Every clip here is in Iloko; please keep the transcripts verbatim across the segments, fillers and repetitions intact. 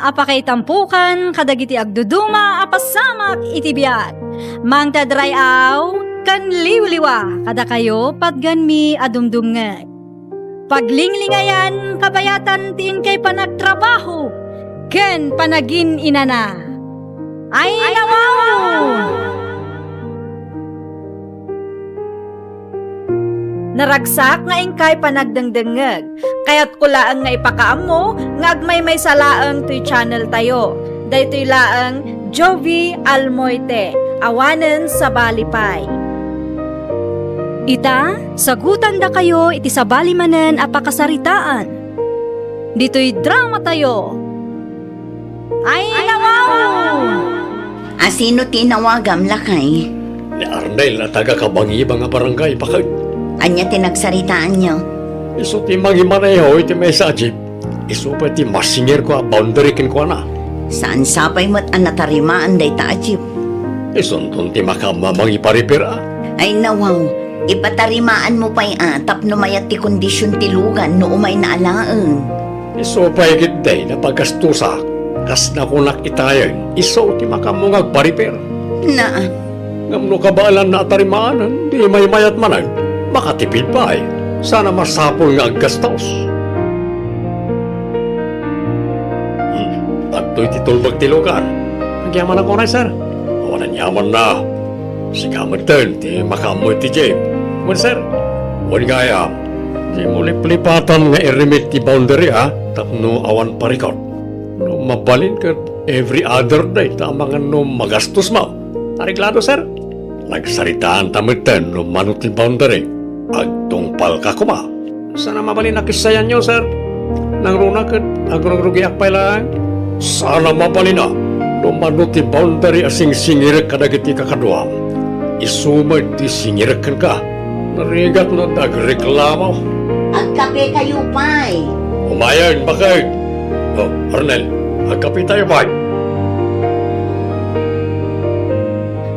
a pakaitampokan kadagiti agduduma a pasamak iti biag. Mangted ray-aw ken liwliwa kadakayo patgenmi a dumdumngeg. Paglinglingayan kabayatan ti inkay panagtrabaho ken panagin-inana. Ay, nawaw! Naragsak nga inkay panagdengdengngeg. Kayatko laeng nga ipakaammo nga agmaymaysa laeng toy channel tayo. Daytoy laeng Jovi Almoite, awanen sabali pay. Ita, sagutandakayo iti sabali manen a pakasaritaan. Ditoy drama tayo. Ay, nawaw! A, sino ti inawagam, lakay? Ni Arnel a taga Kabangibang a barangay, baket. Ania ti nagsaritaanyo? Isu ti mangimaneho iti maysa a jeep. Isu pay ti masingirko a boundary kenkuana. Saan sa pay met a natarimaan dayta a jeep? Isunton ti makaammo a mangiparipir, a. Ay, nawaw. Ipatarimaanmo pay, a, tapno mayat ti kondision ti lugan no umayna alaen. Isu pay ketdi napagastosak, kas nakunak itayen, isu ti makaammo nga agparipir. Naa. Ngem no kabaelanna a tarimaanen, di maymayat manen, makatipid pay. Saan a masapul nga aggastos. Hmm, adtoy ti tulbek ti lugan. Agyamanak unay, sir. Awan aniamanna. Sika metten ti makaammo iti jeep. Wen, sir. Wen gayam, dimo liplipatan nga irimit ti boundary, a, tapno awan parikut. No mabalin ket every other day ta amangan no magastos mo. Areglado, sir. Nagsaritaan ta metten no mano ti boundary. Agtungpalka koma. Saan a mabalin a kissayanyo, sir. Nangruna ket agrugrugiak pay laeng. Saan a mabalin a no mano ti boundary a singsingirek kadagiti kakaduam. Isu met ti singirek kenka. Narigat no adda agreklamo. Agkapekayo pay. Umayen, baket. O, Arnel, agkapetayo pay.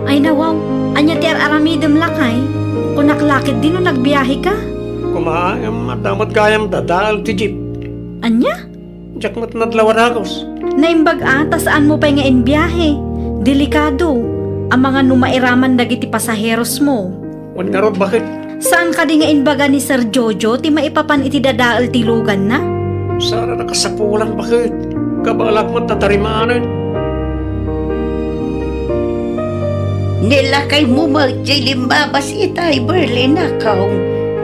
Ay, nawaw, ania ti ar-aramidem, lakay? Kunak la ketdi no nagbiaheka? Koma, ngem adda met gayam dadael ti jeep. Ania? Diak met nadlaw a dagus. Naimbag a ta saanmo pay nga imbiahe. Delikado. Amangan no mairaman dagiti pasaherosmo. Wen ngarud, baket? Saan kadi nga imbaga ni Sir Jojo ti maipapan iti dadael ti luganna? Saan a nakasapulan, baket? Kabaelak met a tarimaanen. Ni lakaymo met ti limbabas itay Berlin a kaw,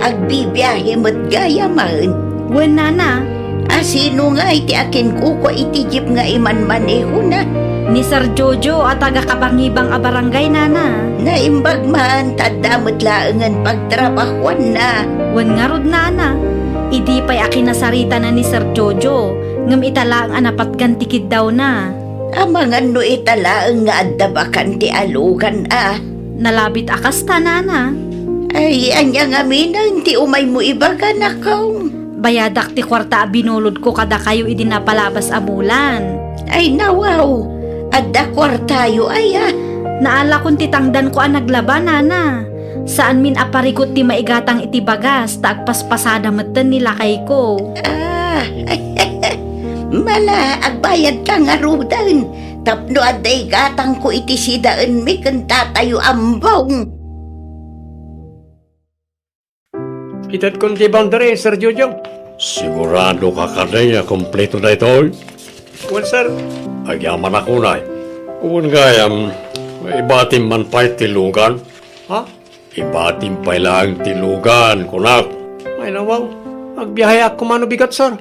agbibiahe met gayamen. Wen, nana. A, sino ngay ti akinkukua iti jeep nga imanmanehona? Ni Sir Jojo a taga Kabangibang a barangay, nana. Naimbag man, ta adda met laengen pagtrabahuanna. Wen ngarud, nana. Idi pay a kinasaritana ni Sir Jojo, ngem ita laeng a napatgan ti kiddawna. Amangan no ita laeng nga adda bakante a lugan a. Nalabit a kasta, nana. Ay, ania ngamin ti umaymo ibaga, nakaw? Bayadak ti kuarta a binulodko kadakayo idi napalabas a bulan. Ay, nawaw. Adda kuartayo aya? Naalakon ti tangdanko a naglaba, nana. Saanmin a parikut ti maigatang iti bagas ta agpaspasada metten ni lakayko. Ah, mala, agbayadka ngaruden tapno adda igatangko iti sidaenmi ken tatayo ambong. Itedkon ti boundary, Sir Jojo. Sigurado ka kadi a kompleto daytoy? Wen, sir. Agyamanak unay. Wen gayam, ibatim man pay ti lugan. Ha? Ibatim pay laeng ti lugan, kunak. Ay, nawaw. Agbiaheak koma no bigat, sir.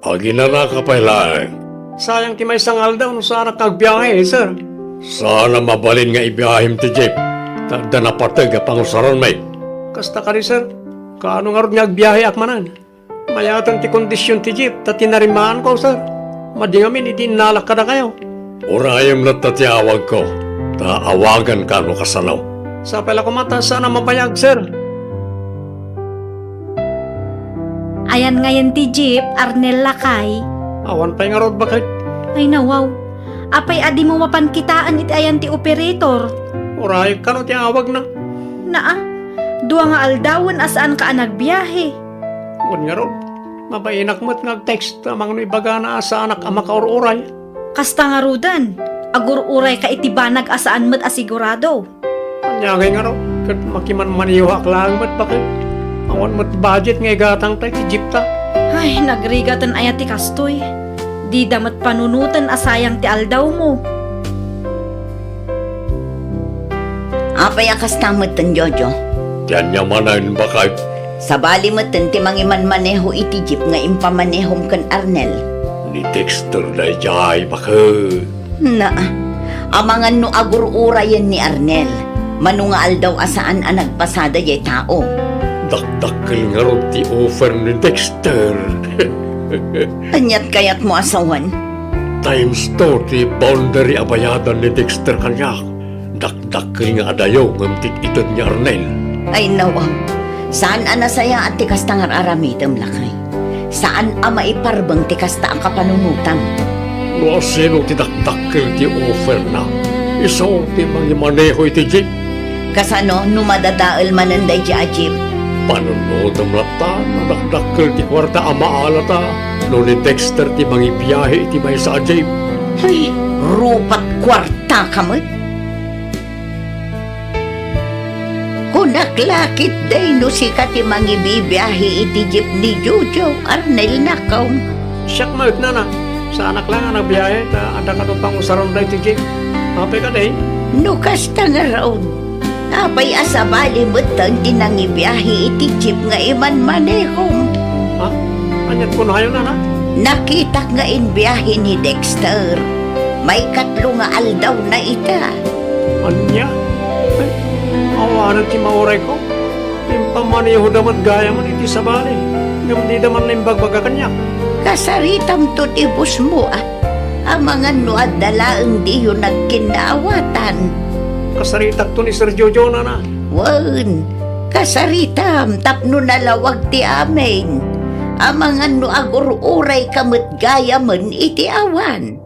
Aginanaka pay laeng. Sayang ti maysa nga aldaw no saanak nga agbiahe, sir. Saan a mabalin nga ibiahim ti jeep, ta adda napateg a pangusaranmi. Kasta kadi, sir. Kaano ngarud nga agbiaheak manen? Mayaten ti kondision ti jeep ta tinarimaanko, sir. Madi ngamin idi innalak kadakayo. Urayem latta ti awagko, ta awaganka no kasano. Sapay la koma ta saan a mabayag, sir. Ayan ngayen ti jeep, Arnel, lakay? Awan pay ngarud, baket. Ay, nawaw. Apay a dimo mapan kitaen iti ayan ti operator? Urayek kano ti awagna. Naa, dua nga aldawen a saanka a nagbiahe. Wen ngarud, mabainak met nga ag-text ta mangno ibagana a saanak a makaur-uray. Kasta ngaruden, agur-urayka iti banag a saan met a sigurado. Ania ngay ngarud, ket makimanmanehoak laeng met baket. Awan met budget nga igatangta iti jeepta. Ay, nagrigaten aya ti kastoy. Dida met panunoten a sayang ti aldawmo. Apay a kasta metten, Jojo? Ti ania manen, baket? Sabali metten ti mangimanmaneho iti jeep nga impamanehom ken Arnel. Ni Dexter daydiay, baket. Naa, amangan no agur-urayen ni Arnel, mano nga aldaw a saan a nagpasada jay tao. Dakdakkel ngarud ti offer ni Dexter. Aniat kayatmo a sawen? Times two ti boundary a bayadan ni Dexter kaniak. Dakdakkel nga adayo ngem ti ited ni Arnel. Ay, nawaw. Saan a nasayaat ti kasta nga ar-aramidem, lakay. Saan a maiparbeng ti kasta a kapanunotam. No asino ti dakdakkel ti offerna, isu ti mangimaneho iti jeep. Kasano no madadael manen daydi a jeep? Panunotem latta, nadakdakkel ti kuarta a maalata no ni Dexter ti mangibiahe iti maysa a jeep. Ay, rupat kuartaka met. Kunak la ketdi no sika ti mangibibiahe iti jeep ni Jojo, Arnel, nakaw. Siak met, nana. Saanak laeng a nagbiahe, ta adda kano pangusaron daytoy jeep. Apay kadi? No kasta ngarud, apay a sabali metten ti nangibiahe iti jeep nga imanmanehom? Ha? Aniat kunayo, nana? Nakitak nga imbiahe ni Dexter. Maikatlo nga aldawna ita. Ania? Ay, awanen ti maurayko. Impamanehoda met gayamen iti sabali, ngem dida man naimbagbaga kaniak. Kasaritamto ti busmo, a. Amangan no adda laeng diyo nagkinnaawatan. Kasaritakto ni Sir Jojo, nana. Wen, kasaritam tapno nalawag ti amin. Amangan no agur-urayka met gayamen iti awan.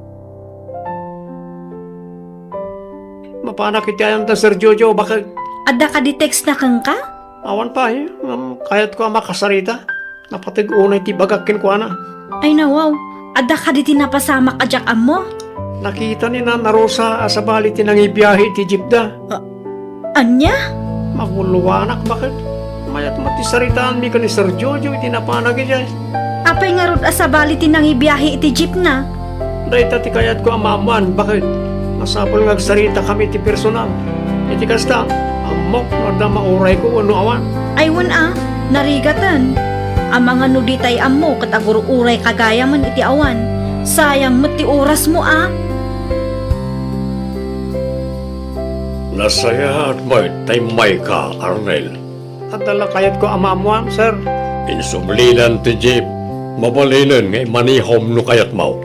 Mapanak iti ayanta, Sir Jojo, baket. Adda kadi textna kenka? Awan pay, ngem kayatko a makasarita. Napateg unay ti ibagak kenkuana. Ay nawaw, adda kadi ti napasamak a diak ammo? Nakita ni Nana Rosa a sabali ti nangibiahe iti jeepda. A-, ania? Maguloanak, baket. Mayat met ti saritaanmi ken ni Sir Jojo iti napanag idiay. Apay ngarud a sabali ti nangibiahe iti jeepna? Dayta ti kayatko a maammoan, baket masapul nga agsaritakami iti personal. Iti kasta, ammok no adda maurayko wenno awan. Ay wen a, narigaten. Amangan no ditay ammo ket agur-urayka gayamen iti awan. Sayang met ti orasmo a. Nasayaat met ta immayka, Arnel. Adda la kayatko a maammoan, sir. Insublinan ti jeep. Mabalinen nga imanehom no kayatmo.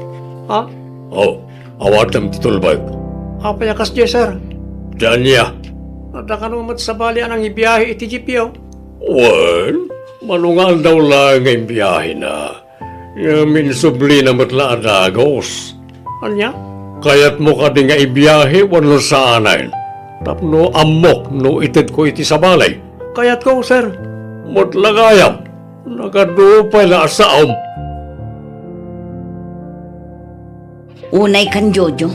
Ha? O, awatem ti tulbek. Apay a kasdiay, sir? Ti ania? Adda kano met sabali a nangibiahe iti jeepyo? Wen, mano nga aldaw laeng nga imbiahena. Ngem insublina met la a dagus. Ania? Kayatmo kadi nga ibiahe wenno saanen? Tapno ammok no itedko iti sabali. Kayatko, sir. Met la gayam, nagadu pay la a saom. Unay kan Jojo,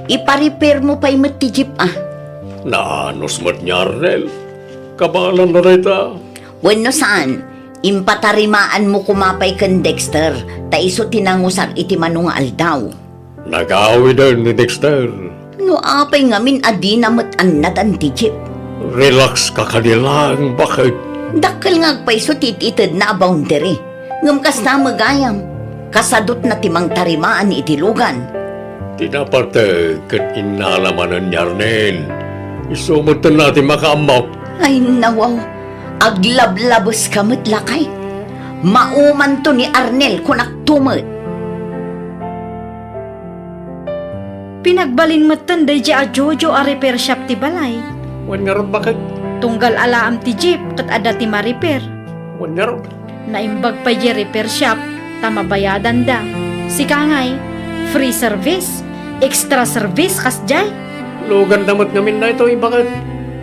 iparepairmo pay met ti jeep a. Naanus met ni Arnel. Kabaelanna dayta. Wenno saan, impatarimaanmo koma pay ken Dexter, ta isu ti nangusar iti mano nga aldaw. Nagawiden ni Dexter. No apay ngamin a dina met annadan ti jeep? Relax ka kadi laeng, baket. Dakkel nga agpayso ti it-itedna a boundary. Ngem kasta met gayam, kasadutna ti mangtarimaan iti lugan. Ti napateg ket innala manen ni Arnel. Isu met ti makaammo. Ay, nawaw. Aglablabeska met, lakay. Maumanto ni Arnel, kunakto met. Pinagbalin metten daydi a Jojo a repair shop ti balay. Wen ngarud, baket. Tunggal alaem ti jeep ket adda ti ma-repair. Wen ngarud. Naimbag pay diay repair shop ta mabayadanda. Sika ngay, free service, extra service, kasdiay. Luganda met ngamin daytoy, baket.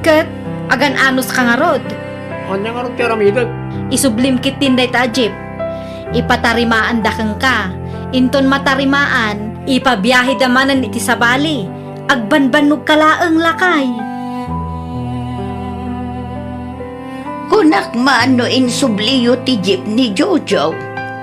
Ket agan-anuska ngarud. Ania ngarud ti aramidek? Isublim ketdin dayta a jeep. Ipatarimaanda kenka. Inton matarimaan, Ipabiaheda manen iti sabali. Agbanbannogka laeng, lakay. Kunak man no insubliyo ti jeep ni Jojo.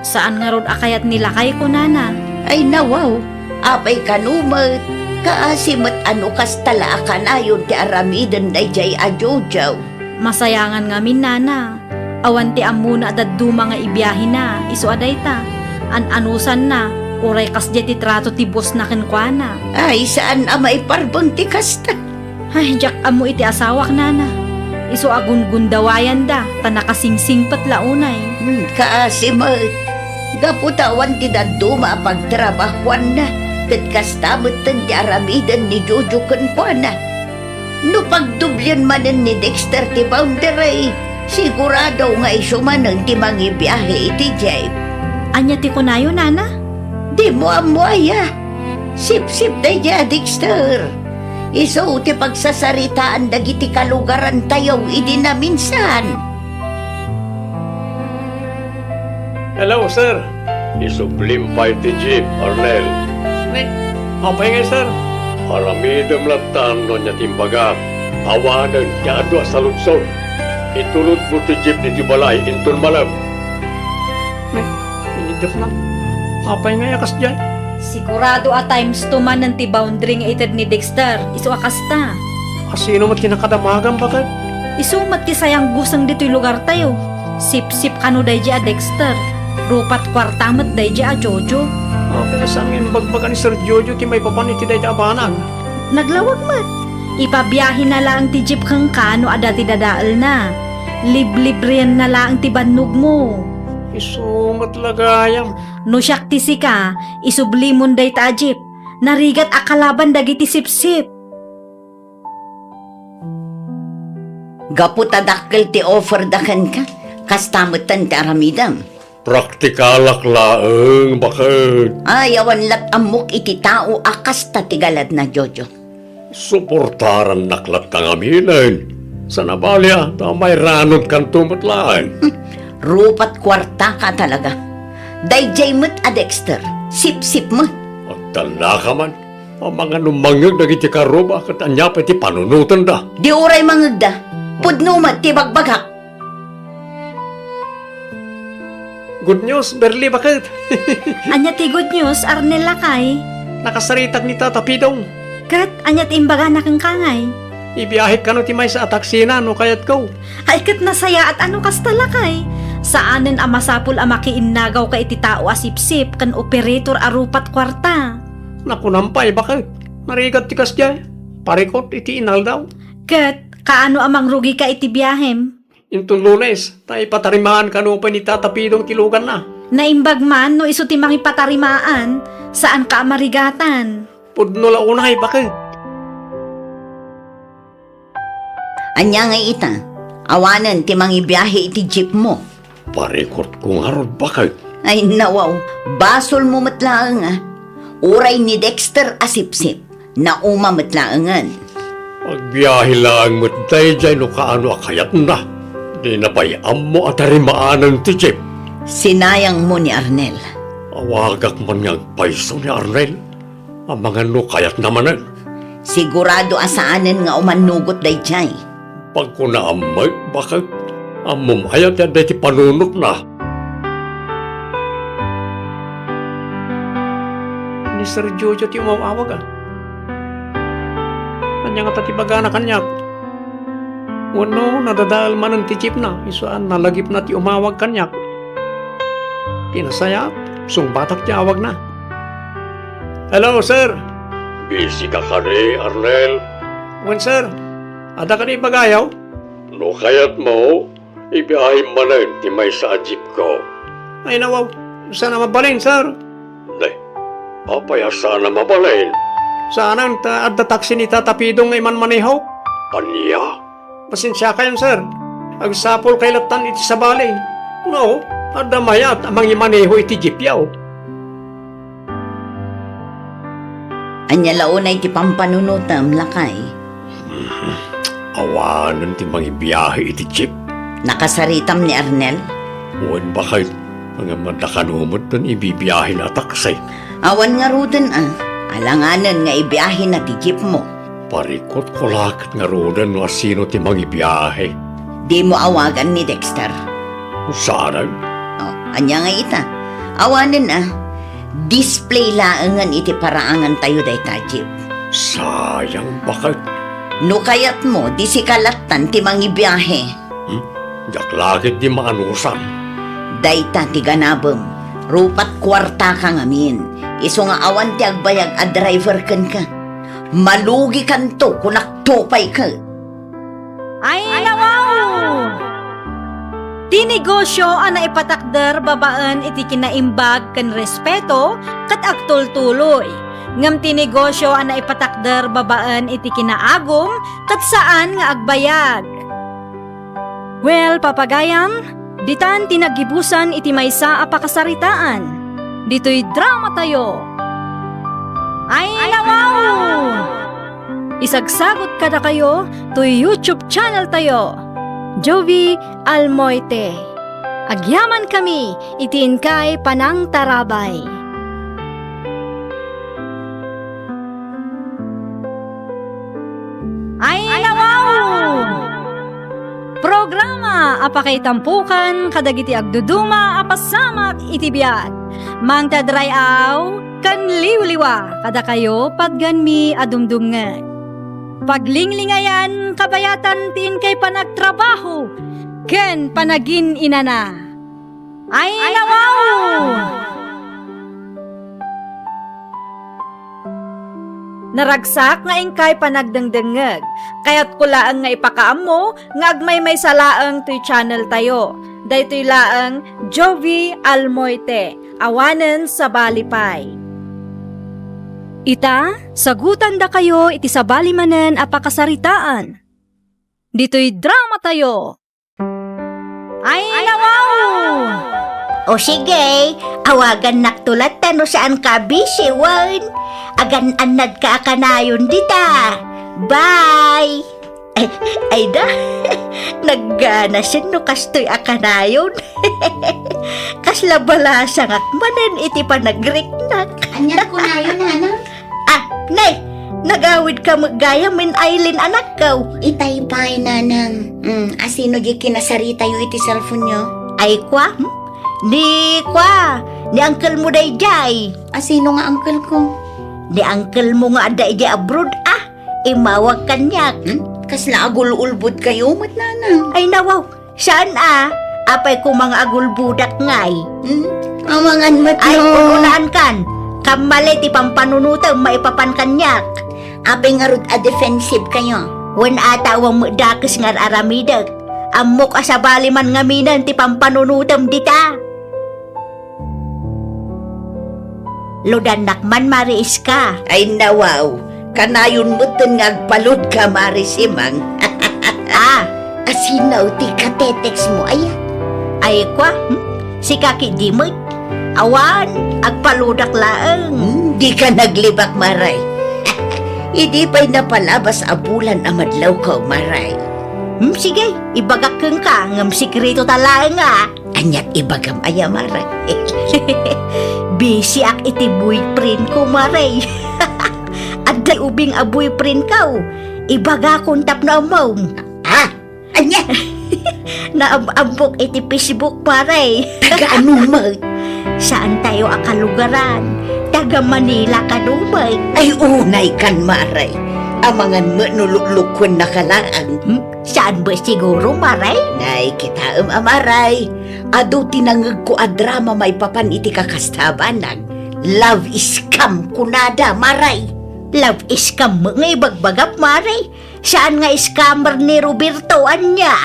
Saan ngarud a kayat ni lakay, kunana. Ay nawaw, apay kano met, kaasi met a no kasta la a kanayon ti aramiden daydiay a Jojo. Masayangan ngamin, nana. Awan ti ammona a dadduma nga ibiahena, isu a dayta. An-anusanna, uray kasdiay ti trato ti bossna kenkuana. Ay, saan a maiparbeng ti kasta. Ay, diak ammo iti asawak, nana. Isu a gungundawayanda, ta nakasingsingpet la unay. Hmm, kaasi met. Gapu ta awan ti dadduma a pagtrabahuanna, ket kasta metten ti aramiden ni Jojo kenkuana. No pagdoblien manen ni Dexter ti boundary, sigurado nga isu manen ti mangibiahe iti jeep. Ania ti kunayo, nana? Dimo ammo aya? Sipsip daydiay a Dexter. Isu ti pagsasaritaan dagiti kalugarantayo idi naminsan. Hello, sir. Isublim pay ti jeep, Arnel. Ni, apay ngay, sir? Aramidem lattan no ania ti imbagak. Awanen ti adu a saludsod. Itulodmo ti jeep ditoy balay inton malem. Ni, idep na. Apay ngay a kasdiay? Sigurado a times two manen ti boundary nga ited ni Dexter. Isu a kasta. Asino met ti nakadamagan, baket? Isu met ti sayangguseng ditoy lugartayo. Sipsip kano daydiay a Dexter. Rupat kuarta met daydiay a Jojo. Apay a saan nga imbagbaga ni Sir Jojo ti maipapan iti dayta a banag? Naglawag met. Ipabiahena laeng ti jeep kenka no adda ti dadaelna. Liblibrienna laeng ti bannogmo. Isu met la gayam. No siak ti sika, isublimon dayta a jeep. Narigat a kalaban dagiti sipsip. Gapu ta dakkel ti offerda kenka, kasta metten ti aramidem. Praktikalak laeng, baket. Ay, awan lat ammok iti tao a kasta ti galadna, Jojo. Suportarannak latta ngaminen. Saan a bali a ta mairanudkanto met laeng. Hmm, rupat kuartaka talaga. Daydiay met a Dexter, sipsip met. Agtallaka man. Amangan no mangngeg dagiti karuba ket ania pay ti panunotenda? Di uray mangngegda. Pudno met ti bagbagak. Good news, Berli, baket. Ania ti good news, Arnel, lakay? Nakasaritak ni Tata Pidong. Ket ania ti imbagana kenka ngay? Ibiahek kano ti maysa a taksina no kayatko. Ay, ket nasayaat a no kasta, lakay. Saanen a masapul a makiinnagawka iti tao a sipsip ken operator a rupat kuarta. Nakunam pay, baket. Narigat ti kasdiay. Parikut iti inaldaw. Ket kaano a mangrugika iti biahem? Inton Lunes, ta ipatarimaan kano pay ni Tata Pidong ti luganna. Naimbag man no isu ti mangipatarimaan, saanka a marigatan. Pudno la unay, baket. Ania ngay ita? Awanen ti mangibiahe iti jeepmo. Parikutko ngarud, baket. Ay, nawaw, basolmo met laeng, a. Uray ni Dexter a sipsip, nauma met laengen. Agbiahe laeng met daydiay no kaano a kayatna. Dina pay ammo a tarimaanen ti jeep. Sinayangmo ni Arnel. Awagak man nga agpayso ni Arnel. Amangan no kayatna manen. Sigurado a saanen nga umannugot daydiay. Pagkunaam met, baket, ammom aya ti adda iti panunotna? Ni Sir Jojo ti umaw-awag, a. Ania ngata ti bagana kaniak? Wenno nadadael manen ti jeepna, isu a nalagipna ti umawag kaniak. Ti nasayaat, sungbatak ti awagna. Hello, sir. Busy ka kadi, Arnel? Wen, sir. Adda kadi ibagayo? No kayatmo, ibiahim manen ti maysa a jeepko. Ay, nawaw. Saan a mabalin, sir? Nay, apay a saan a mabalin? Saanen ta adda taksi ni Tata Pidong nga imanmaneho. Ania? Pasensiakayon, sir. Agsapulkay lattan iti sabali. No, adda mayat a mangimaneho iti jeepyo. Ania la unay ti pampanunotem, lakay? Awanen ti mangibiahe iti jeep. Nakasaritam ni Arnel? Wen, baket. Ngem adda kano met ti ibibiahena a taksi. Awan ngaruden a, alanganen nga ibiahena ti jeepmo. Parikutko la ket ngaruden no asino ti mangibiahe. Dimo awagan ni Dexter. Saanen? Oh, ania nga ita? Awanen a, display laengen iti paraangantayo dayta jeep. Sayang, baket. No kayatmo, di sika lattan ti mangibiahe. Hmm? Diak la ketdi maanusan. Dayta ti ganabem. Rupat kuartaka ngamin. Isu nga awan ti agbayag a driver kenka. Malugikanto, kunakto pay ket. Ay, nawaw! Ti negosio a naipatakder babaen iti kinaimbag ken respeto ket agtultuloy. Ngem ti negosio a naipatakder babaen iti kinaagum ket saan nga agbayag. Well, papagayam, ditan ti naggibusan iti maysa a pakasaritaan. Ditoy dramatayo. Ay, nawaw! Isagsagut kadakayo toy YouTube channel tayo, Jovi Almoite. Agyaman kami iti inkay panangtarabay. Ay, nawaw! Programa a pakaitampukan kadagiti agduduma a pasamak iti biag. Mangted ray-aw ken liwliwa kadakayo patgenmi a dumdumngeg. Paglinglingayan kabayatan ti inkay panagtrabaho ken panagin-inana. Ay, nawaw! Naragsak nga inkay panagdengdengngeg. Kayatko laeng nga ipakaammo nga agmaymaysa laeng toy channel tayo. Daytoy laeng Jovi Almoite, awanen sabali pay. Ita, sagutandakayo iti sabali manen a pakasaritaan. Ditoy dramatayo. Ay, nawaw! O sige, awagannakto latta no saanka a busy wen. Agan-annadka a kanayon dita. Bye! Ay, ay da, nagganasen no kastoy a kanayon. Kasla balasangak manen iti panagriknak. Anian kunayon, nanang? Ah, nay, nagawidka met gayam, Eileen, anakko. Itay pay, nanang. Mm, asino di kinasaritayo iti cellphone-yo? Ay, kwa, hmm? Ni, kwa, ni uncle mo daydiay. Asino nga uncle ko? Ni uncle mo nga adda idiay abroad, ah. Immawag kaniak. Hmm? Kasla agul-ulbodkayo met, nanang? Ay, nawaw. Saan a? Apay koma nga agulbodak ngay? Hmm? Amangan met. Ay, no. Un-unaankan. Kammali ti pampanunotem maipapan kaniak. Apay ngarud a defensive kayo? Wen a ta awan met dakes nga ar-aramidek. Ammok a sabali man ngaminen ti pampanunotem dita. Ludannak man, Mari Iska. Ay, nawaw, kanayon metten nga agpaludka, Mari Simang. Ah. Asino ti katetext mo, aya? Ay, kwa, hmm? Sika ketdi met. Awan, agpaludak laeng. Hmm, dika naglibak, Maray. Idi pay napalabas a bulan a madlawko, Maray. Hmm, sige, ibagak kenka, ngem sekreto ta laeng, a. Aniat ibagam aya, Maray? Busy ak iti boyfriend ko, Maray. Adda ubing a boyfriend ko. Ibagakon tapno ammom. Ah, ania? Naam-ammok iti Facebook, Maray. Taga ano met? Saan tayo a kalugaran. Taga Manila kano met. Ay, unay kan, Maray. Amangan met no luklukkuen na ka laeng. Hmm? Saan ba siguro, Maray? Nay, kitaem a, Maray. Adu ti nangegko a drama maipapan iti kakasta a banag. Love scam kunada, Maray. Love scam met nga ibagbagam, Maray. Saan nga scammer ni Roberto, ania?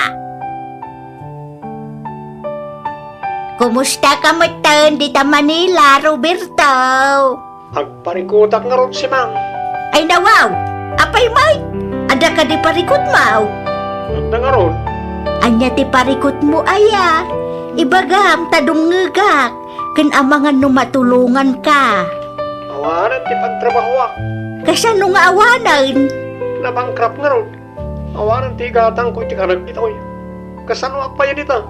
Kumusta ka metten dita Manila, Roberto? Agparikutak ngarud, Simang. Ay, nawaw! Apay met? Adda kadi parikutmo? Adda ngarud. Ania ti parikutmo aya? Ibagam ta dumngegak, ken amangan no matulonganka. Awanen ti pagtrabahoak. Kasano nga awanen? Nabankrupt ngarud. Awanen ti igatangko iti kanak ditoy. Kasanoak pay dita?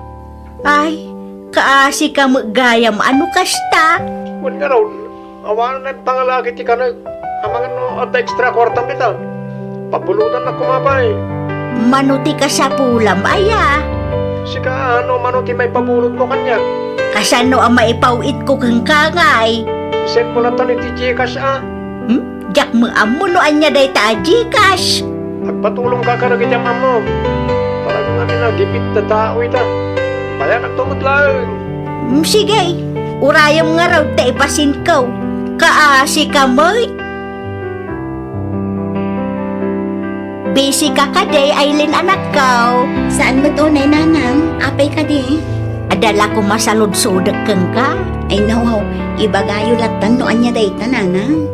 Ay, kaasika met gayam a no kasta. Wen ngarud, Awan pay pangalaki ti kanek. Amangan no adda extra kuartam dita. Pabulodannak koma pay. Mano ti kasapulam, aya? Sika, no mano ti maipabulodmo kaniak? Kasano a maipaw-itko kenka ngay? Isendmo latta iti Gcash a. Hmm? Diak met ammo no ania dayta a Gcash. Agpatulongka kadagiti am-ammom. Talaga ngamin a gipit a tao ita. Payanakto met laeng. Hmm, sige. Urayem ngarud ta ipasinko. Kaasi ka met. Busy ka kadi, Aileen, anakko? Saan met unay, nanang. Apay kadi? Adda la koma saludsodek kenka. Ay, nawaw. Ibagayo lattan no ania dayta, nanang.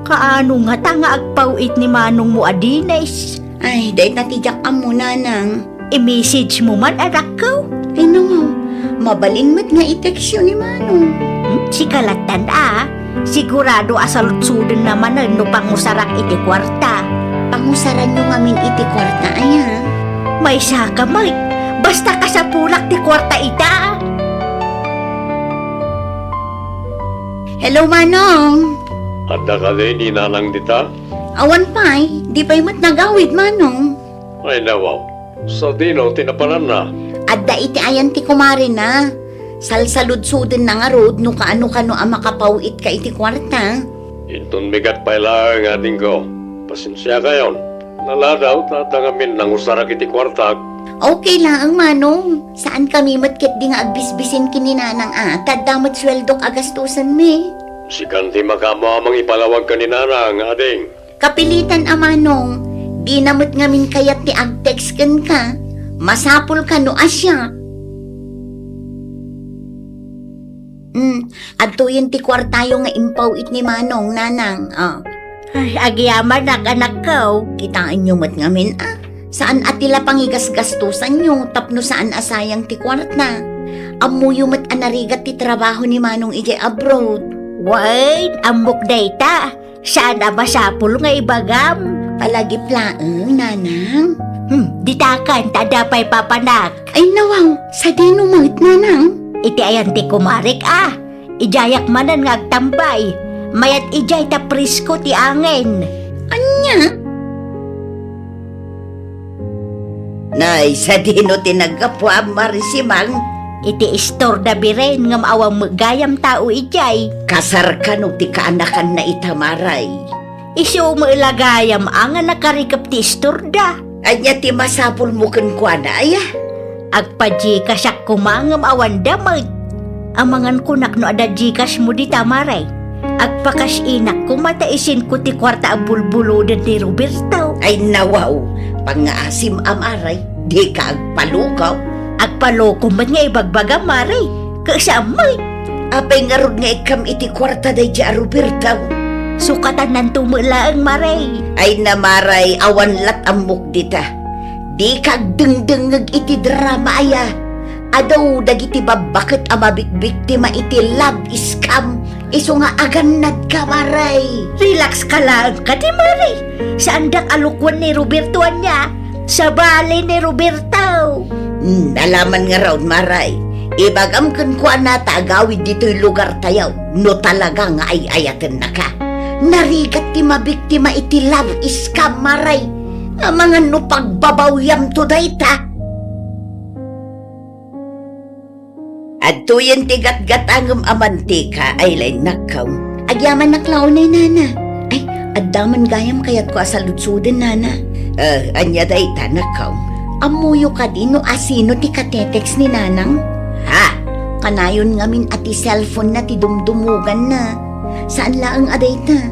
Kaano ngata nga agpaw-it ni manongmo a Dennis? Ay, dayta ti diak ammo, nanang. I-message mo man, anakko? Ay, nawaw. Mabalin met nga i-text yo ni manong. Hmm, sika lattan a. Sigurado a saludsodenna manen no pangusarak iti kuarta. Pangusaranyo ngamin iti kuarta, aya? Maysa ka met. Basta kasapulak ti kuarta ita. Hello, manong. Adda kadi ni nanang dita? Awan pay, di pay met nagawid, manong. Ay, nawaw. Sadino ti napananna? Adda iti ayan ti kumarena. Salsaludsodenna ngarud no kaano-kano a makapaw-itka iti kuarta. Inton megat pay laeng, adingko. Pasensiakayon. Naladaw ta adda ngamin nangusarak iti kuartak. Okay laeng, manong. Saan kami met ketdi nga agbisbisin ken ni nanang a, ta adda met sueldok a gastusenmi. Sikan ti makaammo a mangipalawag ken ni nanang, ading. Kapilitan a manong, dina met ngamin kayat ti ag-text kenka. Masapul kano a siak. Hmm, adtoyen ti kuartayo nga impaw-it ni manong, nanang. Ah. Ay, agyamanak, anakko. Kitaenyo met ngamin, ah. Saan a ti la pangigasgastusanyo tapno saan a sayang ti kuarta. Ammoyo met a narigat ti trabaho ni manong idiay abroad. Wen, ammok dayta. Saan a masapul nga ibagam? Palagip laeng, nanang. Hmm, ditakan, ta adda pay papanak. Ay, nawaw, sadino met, nanang? Iti ayan ti kumarek, ah. Idiayak manen nga agtambay. Mayat idiay ta presko ti angin. Ania? Nay, sadino ti naggapuam, Marisimang? Iti istorda biren ngem awan met gayam tao idiay. Kasar kano ti kaanakanna ita, Maray? Isu met la gayam a nga nakarikep ti istorda. Ania ti masapulmo kenkuana, aya? Agpa-Gcashak koma ngem awan da met. Amangan kunak no adda Gcash mo dita, Maray. Agpa-cash inak koma ta isinko ti kuarta a bulbuloden ni Roberto. Ay nawaw, pangngaasim a Maray, dika agpaloko. Agpaloko met nga ibagbaga, Maray. Kasaam met. Apay ngarud nga ikkam iti kuarta daydi a Roberto? Sukatannanto met laeng, Maray. Ay na, Maray, awan lat ammok dita. Dika agdengdengngeg iti drama aya. Adu dagiti babbaket a mabikbiktima iti love scam, isu nga agannadka, Maray. Relax ka laeng kadi, Maray. Saandak a lukuen ni Roberto ania. Sabali ni Roberto. Hmm, nalaman ngarud, Maray. Ibagam kenkuana ta agawid ditoy lugartayo no talaga nga ay-ayatennaka. Narigat ti mabiktima iti love scam, Maray. Amangan no pagbabawyamto dayta. Adtoyen ti gatgatangem a mantika, Aileen, nakkaw. Agyamanak la unay, nana. Ay, adda man gayam kayatko a saludsoden, nana. Eh, ania dayta, nakkaw? Ammoyo kadi no asino ti katetext ni nanang? Ha? Kanayon ngamin a ti cellphone na ti dumdumuganna. Saan laeng a dayta.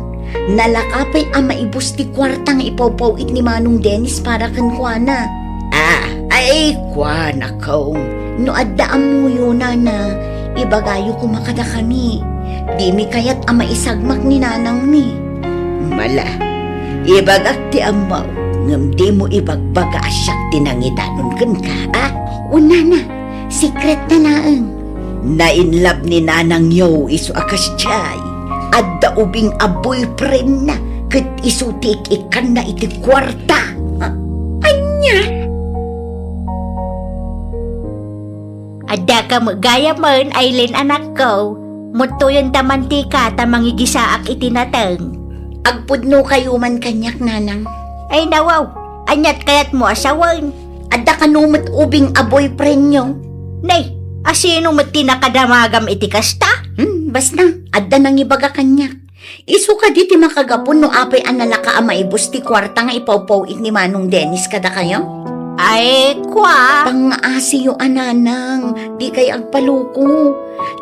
Nalaka pay a maibus ti kuarta nga ipawpaw-it ni Manong Dennis para kenkuana. Ah, ay, kuanakong, no adda ammoyo, nana, ibagayo koma kadakami. Dimi kayat a maisagmak ni nanangmi. Mala, ibagak ti ammo, ngem dimo ibagbaga a siak ti nangidanon kenka, a? O, nana, secret na laeng. Nainlove ni nanangyo isu a kasdiay. Adda ubing a boyfriendna ket isu ti ik-ikkanna iti kuarta. Ania? Addaka met gayamen, Aileen, anakko. Muttoyen ta mantika ta mangigisaak iti nateng. Agpudno kayo man kaniak, nanang. Ay, nawaw. Aniat kayatmo a sawen? Adda kano met ubing a boyfriendyo. Nay, asino met ti nakadamagam iti kasta? Hmm, basta, adda nangibaga kaniak. Isu kadi ti makagapu no apay a nalaka a maibus ti kuarta nga ipawpaw-it ni Manong Dennis kadakayo? Ay, kua. Pangngaasiyo a nanang, dikay agpaluko.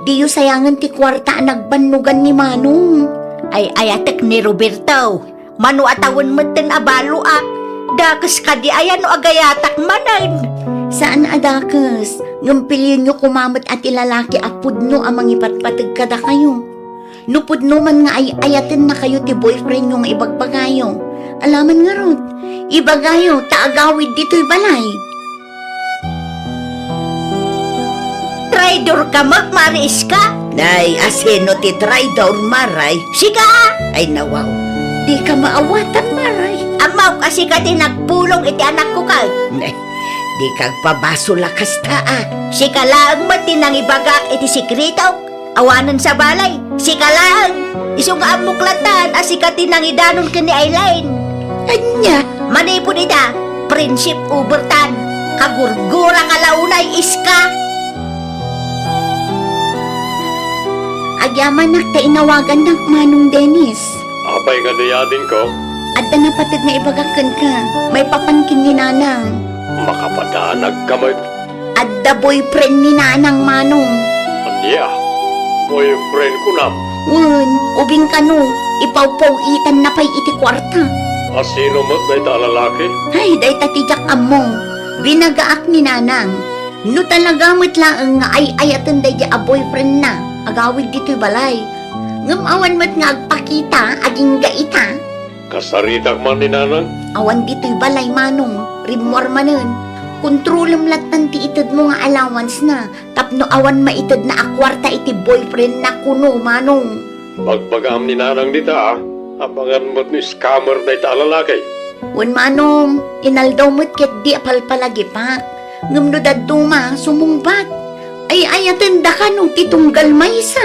Diyo sayangen ti kuarta a nagbannogan ni Manong. Ay, ayatek ni Roberto. Mano a tawen metten a baloak. Dakes kadi aya no agayatak manen? Saan a dakes, ngem pilionyo koma met a ti lalaki a pudno a mangipatpateg kadakayo. No pudno man nga ay-ayatennakayo ti boyfriendyo nga ibagbagayo, alaman ngarud, ibagayo ta agawid ditoy balay. Traidor ka met, Mari Iska! Nay, asino ti traidor, Maray? Sika! Ay, nawaw. Di ka maawatan, Maray. Ammok a sika ti nagpulong iti anakko, kay. Ne, di kagpabasol a kasta, a. Sika laeng met ti nangibagak iti sekretok. Awanen sa balay, sika laeng. Isu nga ammok latan a sika ti nangidanon ken ni Aileen. Ania? Manipud ita, friendship overtan. Kagurgura ka la unay, Iska. Agyamanak ta inawagannak, Manong Dennis. Apay nga dayadingko? Adda napateg nga ibagak kenka, maipapan ken ni Nanang. Makapadanag ka met. Adda boyfriend ni Nanang, Manong. Ania? Boyfriend kunam? Wen, ubing kano, ipawpaw-itanna pay iti kuarta. Asino met dayta a lalaki? Ay, dayta ti diak ammo. Binagaak ni Nanang. No talaga met laeng nga ay-ayaten daydi a boyfriendna, agawid ditoy balay. Ngem awan met nga agpakita, agingga ita. Kasaritak man ni Nanang? Awan ditoy balay, Manong. Rimmuar manen. Kontrolem lattan ti itedmo nga allowance-na tapno awan maitedna a kuarta iti boyfriend-na kuno, Manong. Bagbagaam ni Nanang dita, a. Amangan met no scammer dayta a lalaki. Wen, Manong, inaldaw met ketdi a palpalagipak. Ngem no dadduma, sumungbat. Ay-ayaten daka no ti tunggal maysa.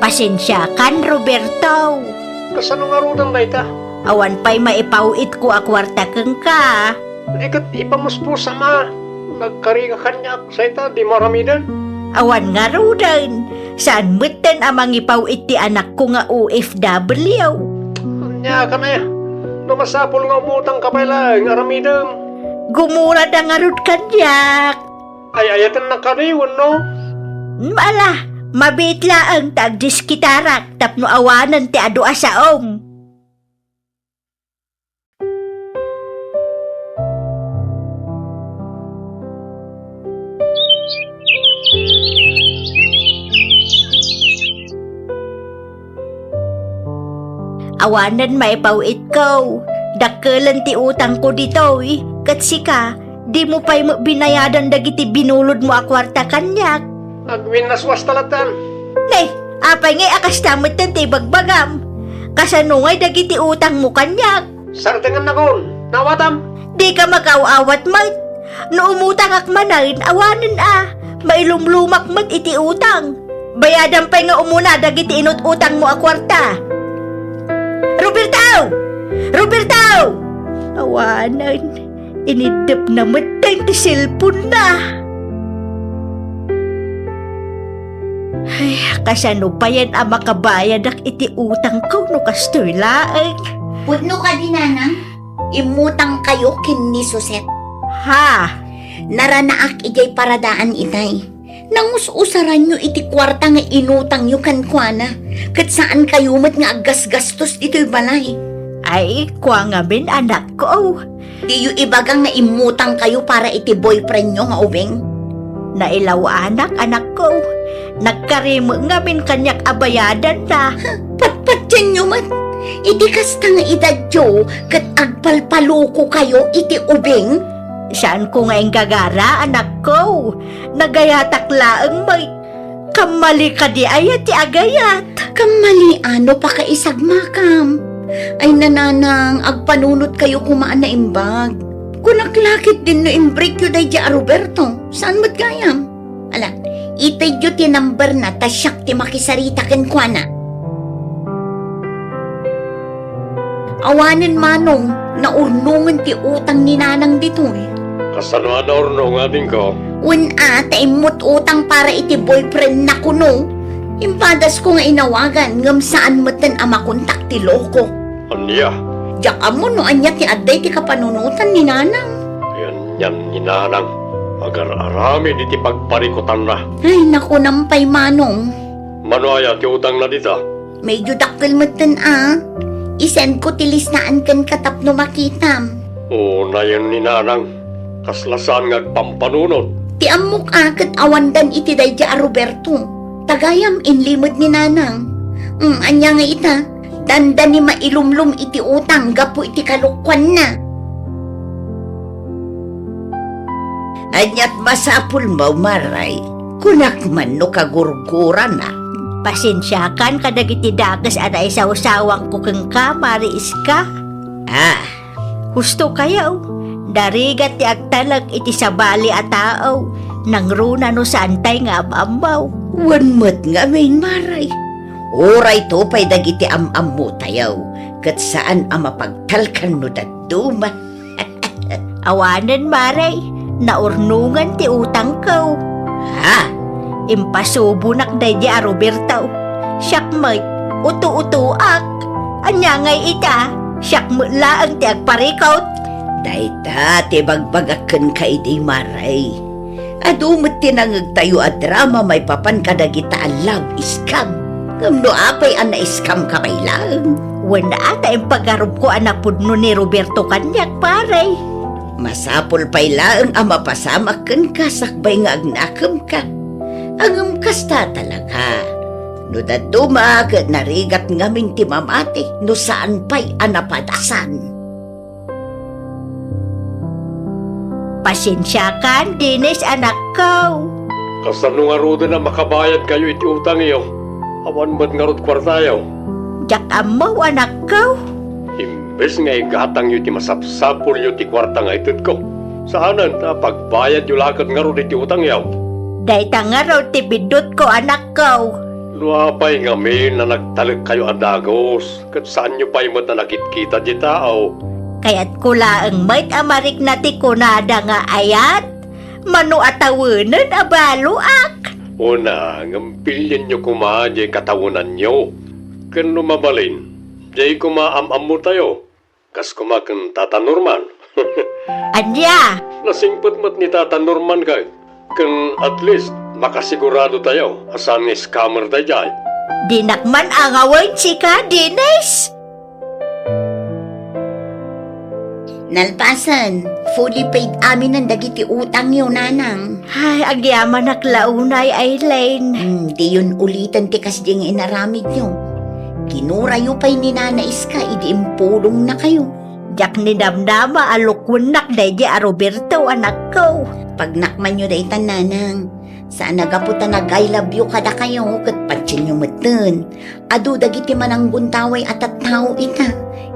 Pasensiakan, Roberto. Kasano ngaruden dayta? Awan pay maipaw-itko a kuarta kenka. Di ket ipamuspusam a. Nagkarika kaniak, sayta, di maramiden. Awan ngaruden. Saan metten a mangipaw-it ti anakko nga O F W. Ania ka na? No masapul nga umutang ka pay laeng, aramidem. Gumurada ngarud kaniak. Ay-ayatennak kadi wenno? Ala, mabiit laeng ta agdiskitarak tapno awanen ti adu a saom. Awanen maipaw-itko. Dakkelen ti utangko ditoy, ket sika, dimo pay met binayadan dagiti binulodmo a kuarta kaniak. Agwinnaswasta lattan. Ne, apay ngay a kasta metten ti ibagbagam? Kasano ngay dagiti utangmo kaniak? Sardengennakon, nawatam. Dika makaaw-awat met. No umutangak manen, awanen a, mailumlumak met iti utang. Bayadam pay nga umuna dagiti inut-utangmo a kuarta. Roberto! Roberto! Awanen, iniddepna met dayta ti cellphone-na. Ay, kasano payen a makabayadak iti utangko no kastoy laeng? Pudno kadi, Nanang, immutangkayo ken ni Suset. Ha? Naranaak idiay paradaan itay. Nangus-usaranyo iti kuarta nga inutangyo kenkuana, ket saankayo met nga aggasgastos ditoy balay. Ay, kua ngamin, anakko. Diyo ibaga nga immutangkayo para iti boyfriendyo nga ubing? Nailaw-anak, anakko. Nagkarime ngamin kaniak a bayadanna. Patpatienyo met. Iti kasta nga edadyo ket agpalpalukokayo iti ubing? Saanko nga inggagara, anakko. Nagayatak laeng met. Kammali kadi aya ti agayat? Kammali a no pakaisagmakam. Ay, Nanang, agpanunotkayo koma a naimbag. Kunak la ketdin no imbreakyo daydi a Roberto. Saan met gayam? Ala, itedyo ti number na ta siak ti makisarita kenkuana. Awanen manong, naurnongen ti utang ni Nanang ditoy. Kasano a naurnong, adingko? Wen a, ta immut utang para iti boyfriend na kuno. Impadasko nga inawagan, ngem saan metten a makontak ti loko. Ania? Diak ammo no ania ti adda iti kapanunotan ni Nanang. Ania ni Nanang? Agar-aramid iti pagparikutanna. Ay, nakunam pay manong. Mano aya ti utangna dita? Medyo dakkel metten a. I-send ko ti listaan kenka tapno makitam. O, nayon ni Nanang. Kasla saan nga agpampanunot. Ti ammok a ket awandan iti daydi a Roberto. Tagayam inlimed ni Nanang. Mm, ania nga ita? Dandani mailumlom iti utang gapu iti kalokuanna. Aniat masapulmo, Maray? Kunak man no kagurgurana. Pasensiakan kadagiti dakes a naisawsawangko kenka, Mari Iska. Ah. Husto kayo, narigat ti agtalek iti sabali a tao, nangruna no saantay nga am-ammo. Wen met ngamin, Maray. Urayto pay dagiti am-ammotayo, ket saan a mapagtalkan no dadduma. Awanen, Maray, naurnongan ti utangko. Ha? Impasubonak daydi a Roberto. Siak met, uto-utoak. Ania ngay ita? Siak met laeng ti agparikut. Dayta ti bagbagak kenka idi, Maray. Adu met ti nangegtayo a drama maipapan kadagita a love scam. Ngem no apay a na-scam ka pay laeng? Wen a ta impagarupko a napudno ni Roberto kaniak, pare. Masapul pay laeng a mapasamak kenka sakbay nga agnakemka. Ngem kasta talaga. No dadduma ket narigat ngamin ti mamati no saan pay a napadasan. Pasensiakan, Dennis, anakko. Kasano ngaruden a makabayadkayo iti utangyo? Awan met ngarud kuartayo. Diak ammo, anakko. Imbes nga igatangyo iti masapsapulyo ti kuarta nga itedko, saanen ta pagbayadyo la ket ngarud iti utangyo. Dayta ngarud ti biddutko, anakko. No apay ngamin a nagtalekkayo a dagus, ket saanyo pay met a nakitkita ti tao. Kayatko laeng met a marikna ti kunada nga ayat, mano a tawenen a baloak. Una, ngem pilienyo koma diay katawenanyo. Ken no mabalin, diay koma am-ammotayo. Kas koma ken Tata Norman. Ania? Nasingpet met ni Tata Norman kay, ken at least, makasigurado tayo a saan nga scammer daydiay. Dinak man angawen sika, Dennis. Nalpasen, fully paid aminen dagiti utangyo, nanang. Ay, agyamanak la unay, Aileen. Hmm, diyon uliten ti kasdi nga inaramidyo. Kinurayo pay ni Nana Iska idi impulongnakayo. Diak ninamnama a lukuennak daydi a Roberto, anakko. Pagnakmanyo daytan, nanang. Saan a gapu ta nag-I love you kadakayo ket patienyo metten. Adu dagiti mananggundaway a tattao ita.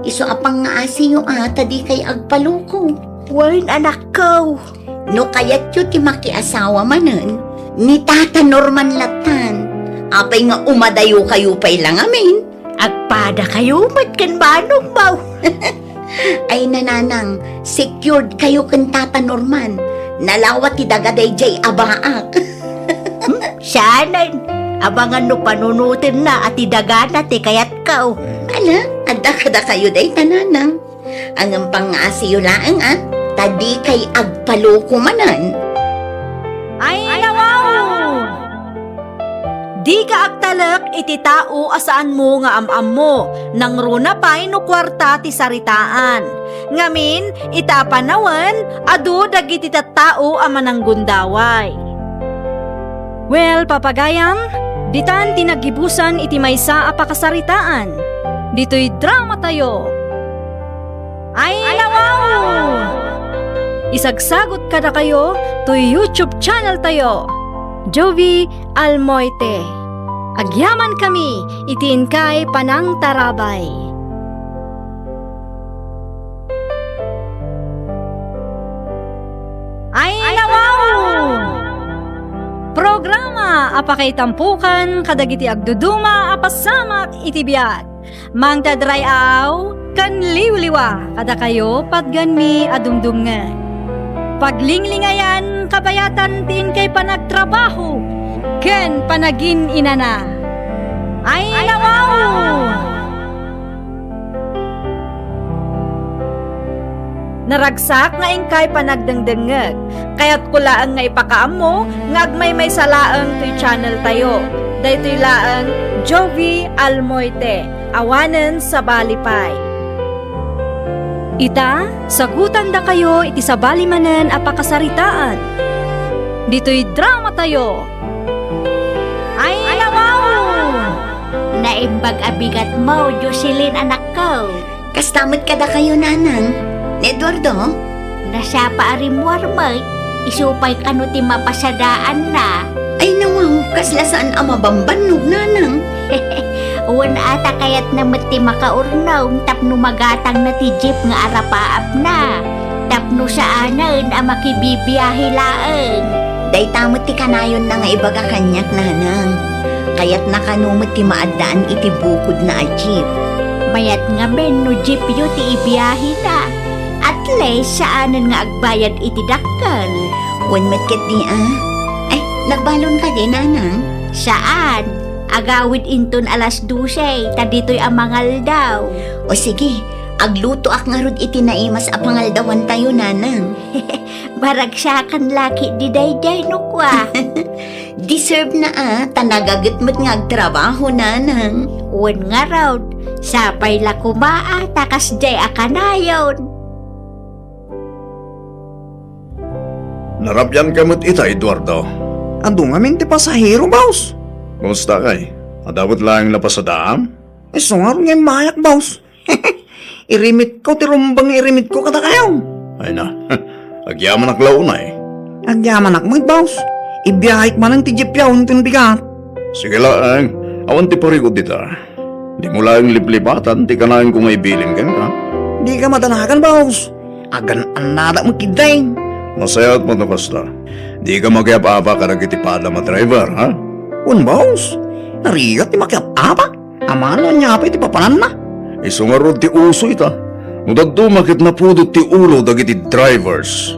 Isu a pangngaasiyo a ta dikay agpaloko. Wen, anakko. No kayatyo ti makiasawa manen, ni Tata Norman lattan. Apay nga umadayokayo pay la ngamin? Agpadakayo met ken manongmo. Ay, nanang, secured kayo ken Tata Norman. Nalawa ti daga daydiay a baak. Hmm, saanen. Abangan no panunotenna a ti dagana ti kayatko. Ala, adda kadakayo dayta, nanang. Ngem pangngaasiyo laeng a, ta dikay agpaloko manen. Ay, nawaw! Dika agtalek iti tao a saanmo nga am-ammo, nangruna pay no kuarta ti saritaan. Ngamin, ita a panawen, adu dagiti tattao a mananggundaway. Well, papagayam, ditan ti naggibusan iti maysa a pakasaritaan. Ditoy dramatayo. Ay, nawaw! Isagsagut kadakayo toy YouTube channel tayo, Jovie Almoite. Agyamankami iti inkay panangtarabay. Ay, nawaw! a pakaitampokan kadagiti agduduma a pasamak iti biag. Mangted ray-aw ken liwliwa kadakayo patgenmi a dumdumngeg. Paglinglingayan kabayatan ti inkay panagtrabaho ken panagin-inana. Ay, nawaw! Naragsak nga inkay panagdengdengngeg. Kayatko laeng nga ipakaammo nga agmaymaysa laeng toy channel tayo. Daytoy laeng Jovie Almoite, awanen sabali pay. Ita, sagutandakayo iti sabali manen a pakasaritaan. Ditoy drama tayo. Ay, nawaw! Naimbag a bigatmo, Jocelyn, anakko. Kasta met kadakayo, nanang. Ni Eduardo? Nasapa a rimmuar met, isu pay kano ti mapasadaanna. Ay, nawaw, kasla saan a mabambannog, nanang. Wen, ata kayatna met ti makaurnong tapno magatangna ti jeep nga arapaapna. Tapno saanen a makibibiahe laeng. Dayta met ti kanayonna nga ibaga kaniak, nanang. Kayatna kano met ti maaddaan iti bukodna a jeep. Mayat ngamin no jeepyo ti ibiahena. At least, saanen nga agbayad iti dakkel. Wen met ketdi a. Ay, nagbalon kadi, nanang? Saan. Agawid inton alas dose, ta ditoy a mangaldaw. O sige, aglutoak ngarud iti naimas a pangaldawantayo, nanang. Maragsakan la ketdi daydiay no kua. Deserve na a, ta nagaget met nga agtrabaho, nanang. Wen ngarud, sapay la koma a ta kasdiay a kanayon. Narabian ka met ita, Eduardo. Adu ngamin ti pasahero, boss. Kumusta kay? Adda met laeng napasadaam? Isu ngarud nga immayak, boss. Irimitko ti rumbeng nga irimitko kadakayo. Ay na, agyamanak la unay. Agyamanak met, boss. Ibiahek manen ti jeepyo inton bigat. Sige laeng, awan ti parikut dita. Dimo laeng liplipatan ti kanaenko nga ibilin kenka. Dika madanagan, boss. Agan-annadak met ketdi. Nasayaat met no kasta. Dika makiyap-apa kadagiti padam a driver, ha? Wen, boss. Narigat ti makiyap-apa. Amangan no ania pay ti papananna. Isu ngarud ti uso ita. No dadduma ket napudot ti ulo dagiti drivers.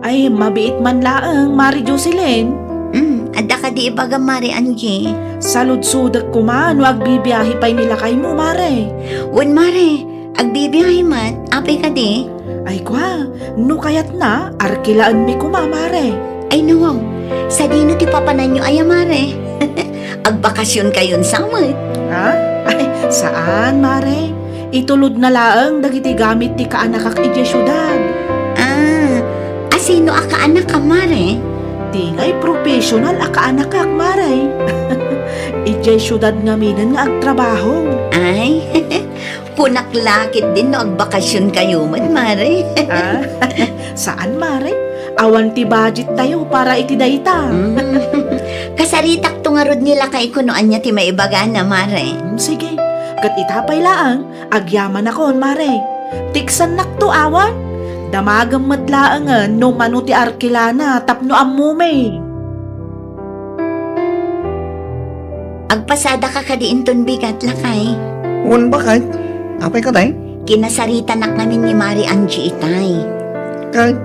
Ay, mabiit man laeng, Mari Jocelyn. Mm, adda kadi ibagam, Mari Angie? Saludsodek koma no agbibiahe pay ni lakaymo, Mari. Wen, Mari, agbibiahe met. Apay kadi? Ay, kua, no kayatna, arkilaenmi koma, Mari. Ay, nawaw. Sadino ti papananyo aya, Mari? Agbakasionkayon sa met? Ha? Ay, saan, Mari. Itulodna laeng dagiti gamit ti kaanakak idiay siudad. Ah, asino a kaanakam, Mare? Ti ngay professional a kaanakak, Mare. Idiay siudad ngaminen nga agtrabaho. Ay, kunak la ketdin no agbakasionkayo met, Mare. Ah, saan, Mare? Awan ti budget tayo para iti dayta. Mm. Kasaritakto ngarud ni lakayko no ania ti maibagana, Mare. Mm, sige. Ket ita pay laeng, agyamanakon, Mare. Tiksannakto awan? Damagem met laengen no mano ti arkilana tapno ammomi. Agpasadaka kadi inton bigat, lakay? Wen, baket. Apay kadi? Kinasaritanak ngamin ni Mari Angie itay. Ket,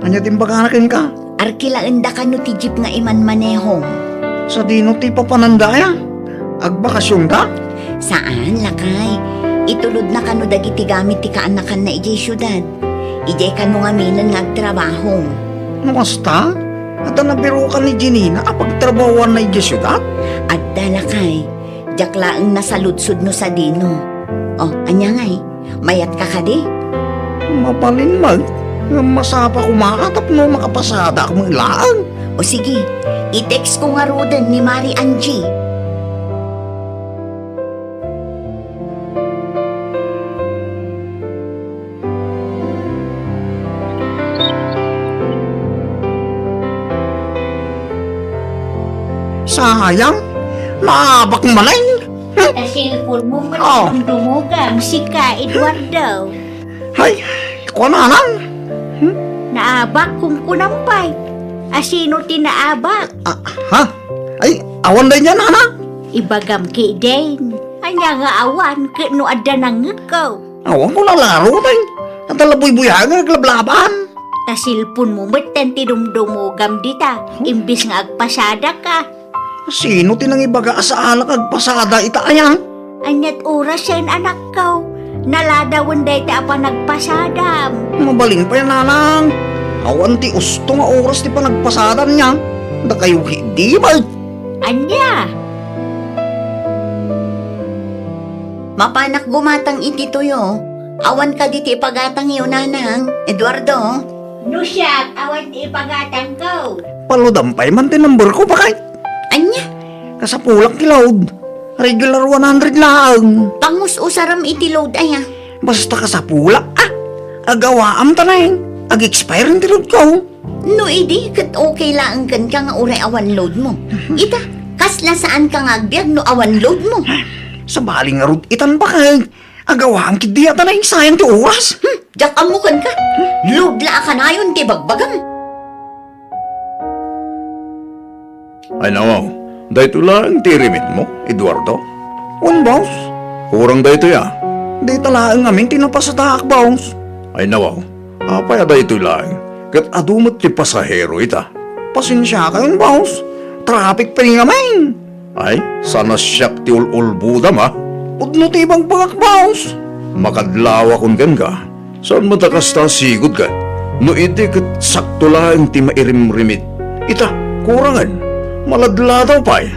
ania ti imbagana kenka? Arkilaenda kano ti jeep nga imanmanehom. Sadino ti papananda aya? Agbakasionda? Saan, lakay. Itulodna kano dagiti gamit ti kaanakanna idiay siudad. Idiay kano ngaminen nga agtrabaho. No kasta, adda nabirukan ni Jenina a pagtrabahoanna idiay siudad? Adda, lakay. Diak laeng nasaludsod no sadino. O, ania ngay? Mayatka kadi? Mabalin met, ngem masapa koma a tapno makapasadaak met laeng. O sige, i-textko ngaruden ni Mari Angie. Sayang, naabak manen. Hmm. Ta cellphone mo, oh, dumdumogam, sika, Eduardo. Hay, kuana lang. Hmm? Naabak, kunkunam pay. Asino ti naabak? Ah, ha? Ay, awan daydiay, nanang? Ibagam ketdin. Ania nga awan ket no adda nangngegko? Awan ko nalaro, tay. Adda la buybuyagan, aglablabaan. Ta cellphone mo metten ti dumdumogam dita, imbes nga agpasadaka. Sino ti nangibaga a saan a agpasada ita aya? Ania't orasen, anakko? Naladawen dayta a panagpasadam. Mabalin pay, nanang. Awan ti usto nga oras ti panagpasadam niya. Dakayo ketdi, bay. Ania? Mapanak gumatang iti tuyo. Awan kadi ti ipagatangyo, nanang, Eduardo? No siak, awan ti ipagatangko. Paludam pay man ti number ko, bakay. Ania? Kasapulak ti load. Regular one hundred laeng. Pangus-usaram iti load aya? Basta kasapulak, ah. Agawaam ta nay. Ag-expire ti load ko. No idi, ket okay laeng kenka nga uray awan load mo. Ita, kasla saanka nga agbiag no awan load mo. Sabali ngarud itan, bakay. Agawaam ketdi aya ta nay, sayang ti oras. Hmm, diak ammo kenka. Load la a kanayon ti bagbagam. Ay, nawaw, daytoy laeng ti irimit mo, Eduardo? Wen, boss. Kurang daytoy, a. Dayta laeng ngamin ti napasadaak, boss. Ay, nawaw, apay a daytoy laeng? Ket adu met ti pasahero ita. Pasensiakayon, boss. Traffic pay ngamin. Ay, saan a siak ti ul-ulbodam, a? Pudno ti ibagbagak, boss. Makadlawakon kenka. Saan met a kasta a sigud ket? No idi ket sakto laeng ti mairimrimit. Ita, kurangen. Maladladaw pay.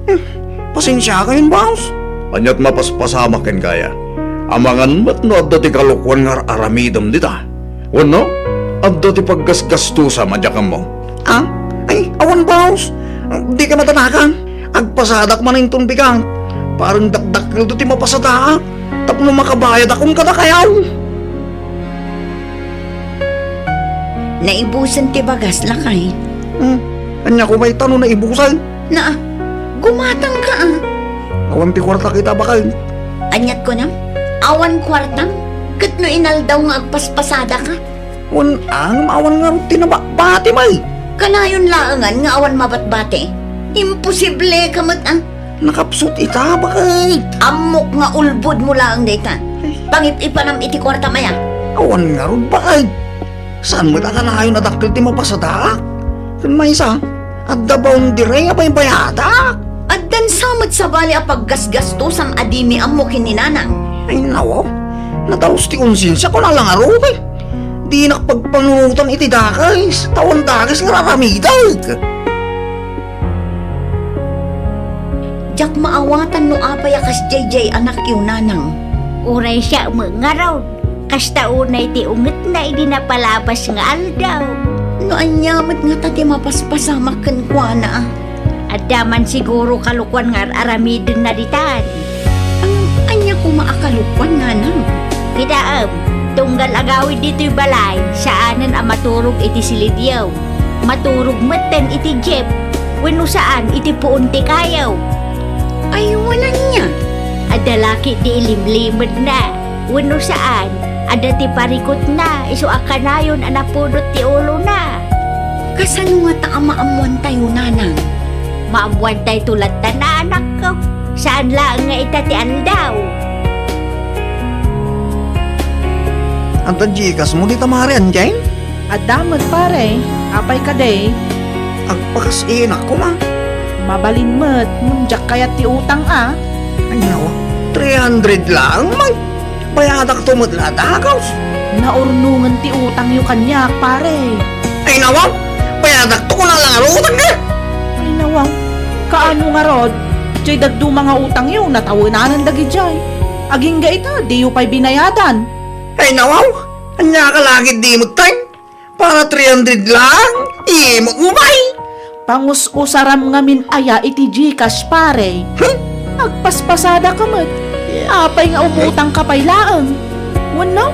Hmm, pasensiakayon, boss. Ania't mapaspasamak kenka aya? Amangan met no adda ti kalokuan nga ar-aramidem dita. Wenno, adda ti paggasgastusam a diak ammo. Ah? Ay, awan, boss. Dika madanagan. Agpasadak manen inton bigat. Parang dakdakkel ti mapasadaak. Tapno makabayadakon kadakayo. Naibusen ti bagas, lakay. Hmm, ania koma ita no naibusen? Naa, gumatangka, a. Awan ti kuartak ita, bakay. Ania't kunam? Awan kuartam? Ket no inaldaw nga agpaspasadaka? Wen, ngem awan ngarud ti nababati, bay. Kanayon laengen nga awan mabatbati. Imposibleka met, a. Nakapsut ita, bakay. Ammok nga ulbodmo laeng dayta. Pangip-ipanam iti kuartam aya. Awan ngarud, bakay. Saan met a kanayon a dakkel ti mapasadaak? Ken maysa, adda boundary a baybayadak. Addan sa met sabali a paggasgastusam a dimi ammo ken ni nanang. Ay, nawaw. Nadalus ti konsensiak, kuna la ngarud, bay. Dinak pagpanunotan iti dakes, ta awan dakes nga ar-aramidek. Diak maawatan no apay a kasdiay diay anakyo, nanang. Uray siak met ngarud. Kasta unay ti ungetna idi napalabas nga aldaw. No ania met ngata ti mapaspasamak kenkuana, a? Adda man siguro kalokuan nga ar-aramidenna ditan. Ang ania koma a kalokuan, nanang? Kitaem, tunggal agawid ditoy balay, saanen a maturog iti silidyo. Maturog metten iti jeep, wenno saan iti puon ti kayo. Ay, wen ania? Adda la ketdi ilimlimedna. Wenno saan, adda ti parikutna, isu a kanayon a napudot ti ulona. Kasano ngata a maammoantayo, nanang? Maammoantayto latta, anakko. Saan laeng nga ita ti aldaw. Adda Gcash mo dita, Mare, andiay? Adda met, pare. Apay kadi? Agpakas-inak koma. Mabalin met, ngem diak kayat ti utang, a. Ay, nawa. Three hundred laeng, may. Bayadakto met la a dagus. Naurnongen ti utangyo kaniak, pare. Ay, nawa. Bayadakto, kuna la ngarud, a. Ay, nawa. Kaano ngarud? Diay dadduma nga utangyo, natawenanan dagidiay. Agingga ita, diyo pay binayadan. Ay, nawa. Ania ka lagid di met, tay? Para three hundred lang? Imot mo, bay? Pangus-usaram ngamin aya iti Gcash, pare. Hmm? Agpaspasadaka met. Apay nga umutangka pay laeng? Wenno,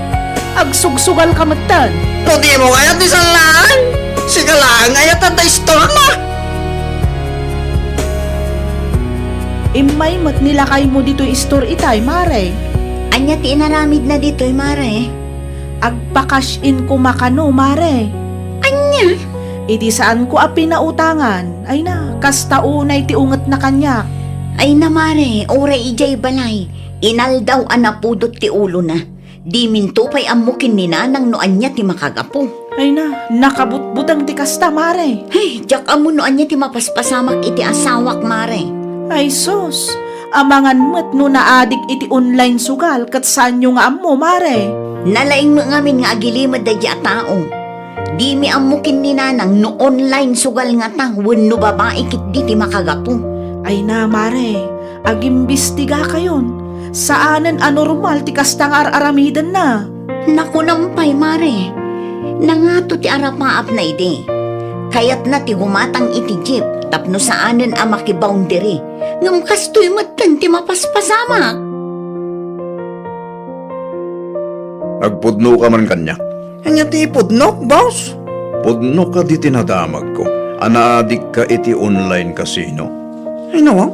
agsugsugalka metten? No di mo kayat ti sallaan, sika laeng aya ti adda istorna. Immay met ni lakaymo ditoy istor itay, mare. Ania ti inaramidna ditoy, mare? Agpa-cash in koma kano, mare. Ania? Idi saanko a pinautangan, ay na, kasta unay ti ungetna kaniak. Ay na, mare, uray idiay balay, inaldaw a napudot ti ulona. Diminto pay ammo ken ni nanang no ania ti makagapu. Ay na, nakabutbuteng ti kasta, mare. Ay, diak ammo no ania ti mapaspasamak iti asawak, mare. Ay sus, amangan met no naadik iti online sugal ket saanyo nga ammo, mare. Nalaing met ngamin nga agilimed daydi a tao. Dimi ammo ken ni nanang no online sugal ngata wenno babai ketdi ti makagapu. Ay na, mare, agimbistigakayon. Saanen a normal ti kasta nga ar-aramidenna. Nakunam pay, mare. Nangato ti arapaapna idi. Kayatna ti gumatang iti jeep tapno saanen a makiboundary. Ngem kastoy metten ti mapaspasamak. Agpudnoka man kaniak. Ania ti ipudnok, boss? Pudno kadi ti nadamagko a naadikka iti online casino? Ay, nawaw.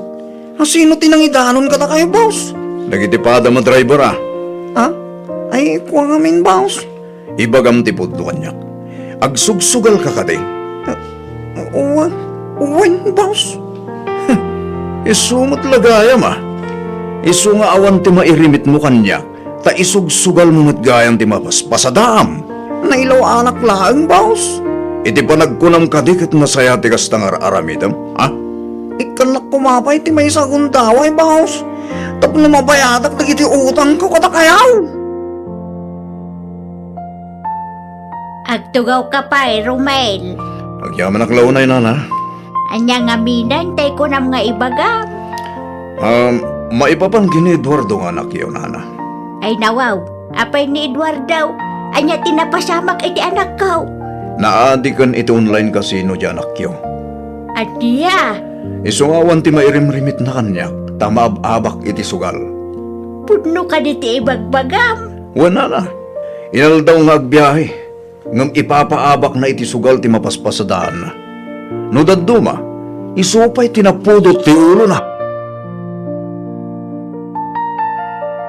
A, sino ti nangidanon kadakayo, boss? Dagiti padam a driver, a. Ha? Ay, kua ngamin, boss. Ibagam ti pudno kaniak. Agsugsugalka kadi? Ah, wen, wen, boss. Isu met la gayam, a. Isu nga awan ti mairimitmo kaniak, ta isugsugalmo met gayam ti mapaspasadaam. Nailaw-anak laeng, boss. Iti panagkunam kadi ket nasaya ti kasta nga ar-aramidem, a? Ikkannak koma pay ti maysa a gundaway, boss, tapno mabayadak dagiti utangko kadakayo. Agtugawka pay, Romel. Agyamanak la unay, nana. Ania ngaminen tay kunam nga ibagam? Um, maipapan ken ni Eduardo nga anakyo, nana. Ay, nawaw. Apay ni Eduardo? Ania ti napasamak iti anakko? Naadiken iti online casino ti anakyo. Ania? Isu nga awan ti mairimrimitna kaniak, ta maab-abak iti sugal. Pudno kadi ti ibagbagam? Wen, nana. Inaldaw nga agbiahe, ngem ipapaabakna iti sugal ti mapaspasadaanna. No dadduma, isu pay ti napudot ti ulona.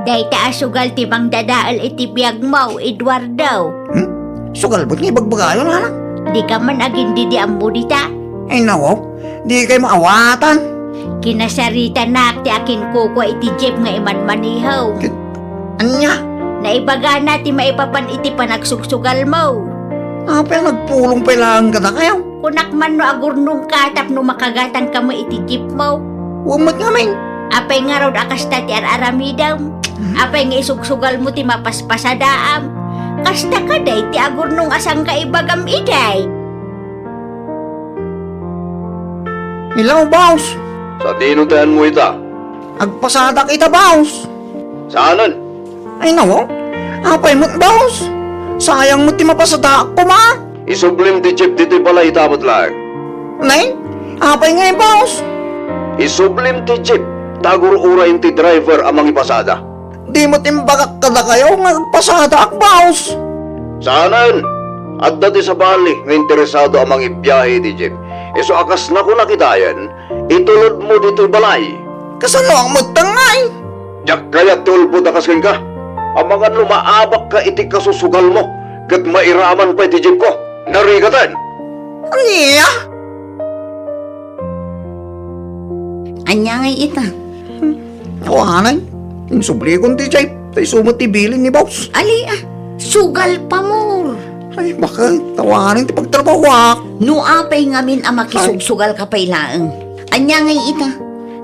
Dayta a sugal ti mangdadael iti biagmo, Eduardo. Hmm? Sugal met nga ibagbagayo, nana? Dika man agin-idi ammo dita? Ay, nawaw. Dikay maawatan. Kinasaritanak ti akinkukua iti jeep nga imanmaneho. Ket ania? Naibagana ti maipapan iti panagsugsugalmo. Apay a nagpulong pay laeng kadakayo? Kunak man no agurnongka tapno makagatangka met iti jeepmo. Wen met ngamin. Apay ngarud a kasta ti ar-aramidem? Hmm? Apay nga isugsugalmo ti mapaspasadaam? Kasta kadi ti agurnong a sangka ibagam idi? Hello, boss. Sadino ti ayanmo ita? Agpasadak ita, boss. Saanen? Ay, nawaw. Apay met, boss? Sayang met ti mapasadaak koma. Isublim ti jeep ditoy balay ita met laeng. Nay, apay ngay, boss? Isublim ti jeep, ta agur-urayen ti driver a mangipasada. Di met imbagak kadakayo nga agpasadaak, boss. Saanen? Adda ti sabali nga interesado a mangibiahe iti jeep. Isu a kas nakunak idiayen, itulodmo ditoy balay. Kasanoak met ngay? Diak kayat ti ulbod a kas kenka. Amangan no maabakka iti kasusugalmo ket mairaman pay ti jeepko. Narigaten! Ania? Ania ngay ita? Awanen, insublikon ti jeep, ta isu met ti bilin ni boss. Ali, a, sugal pamor. Ay, baket, awanen ti pagtrabahoak. No apay ngamin a makisugsugalka pay laeng. Ania ngay ita?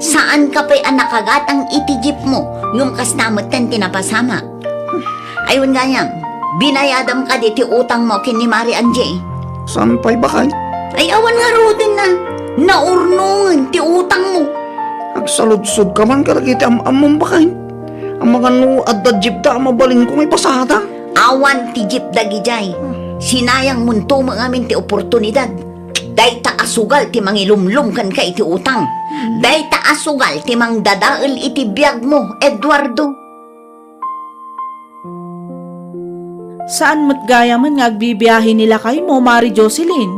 Saanka pay a nakagatang iti jeepmo, ngem kasta metten ti napasamak. Ay, wen gayam, binayadam kadi ti utangmo ken ni Mari Angie? Saan pay, baket? Ay, awan ngaruden a. Naurnongen ti utangmo. Agsaludsodka man kadagiti am-ammom, baket. Amangan no adda jeepda a mabalinko nga ipasada. Awan ti jeep dagidiay. Sinayangmonto met ngamin ti oportunidad. Dayta a sugal ti mangilumlom kenka iti utang. Dayta a sugal ti mangdadael iti biagmo, Eduardo. Saan met gayamen nga agbibiahe ni lakaymo, Mari Jocelyn?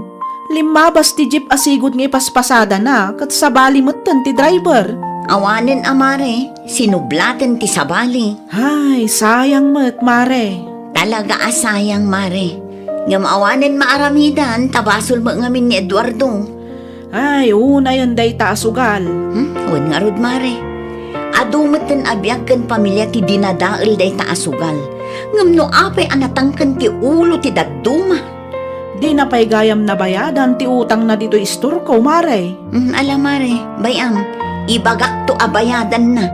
Limmabas ti jeep a sigud nga ipaspasadana, ket sabali metten ti driver. Awanen a, Mare, sinublaten ti sabali. Ay, sayang met, Mare. Talaga a sayang, Mare. Ngem awanen maaramidan, ta basol met ngamin ni Eduardo. Ay, unayen dayta a sugal. Hmm? Wen ngarud, Mare. Adu metten a biag ken pamilia ti dinadael dayta a sugal. Ngem no apay a natangken ti ulo ti dadduma? Dina pay gayam nabayadan ti utangna ditoy istorko, Mare. Hmm, ala, Mare, bay-am, ibagakto a bayadanna.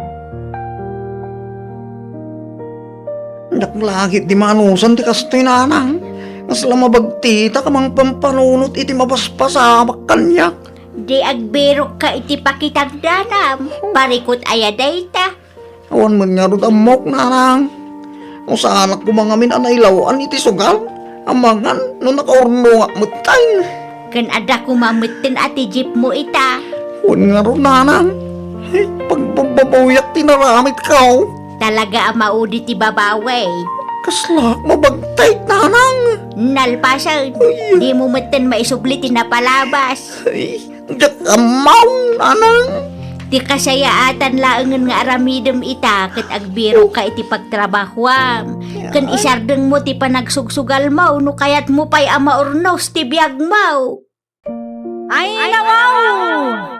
Dakla ketdi maanusan ti kastoy, nanang. Kasla mabagtitak a mangpampanunot iti mapaspasamak kaniak. Di agbirokka iti pakitagdanam. Parikut aya dayta. Awan met ngarud ammok, nanang. No saanak koma ngamin a nailaw-an iti sugal, amangan no nakaurnongak metten. Ken adda koma metten a ti jeepmo ita. Wen ngarud, nanang. Pagbabbabawiak ti naramidko. Talaga a maudi ti babawi. Kaslaak mabagtit, nanang. Nalpasen, ay, dimo metten maisubli ti napalabas. Ay, diak ammo, nanang. Ti kasayaatan laengen nga aramidem ita ket agbirokka iti pagtrabahoam. Ken isardengmo ti panagsugsugalmo no kayatmo pay a maurnos ti biagmo. Ay, nawaw!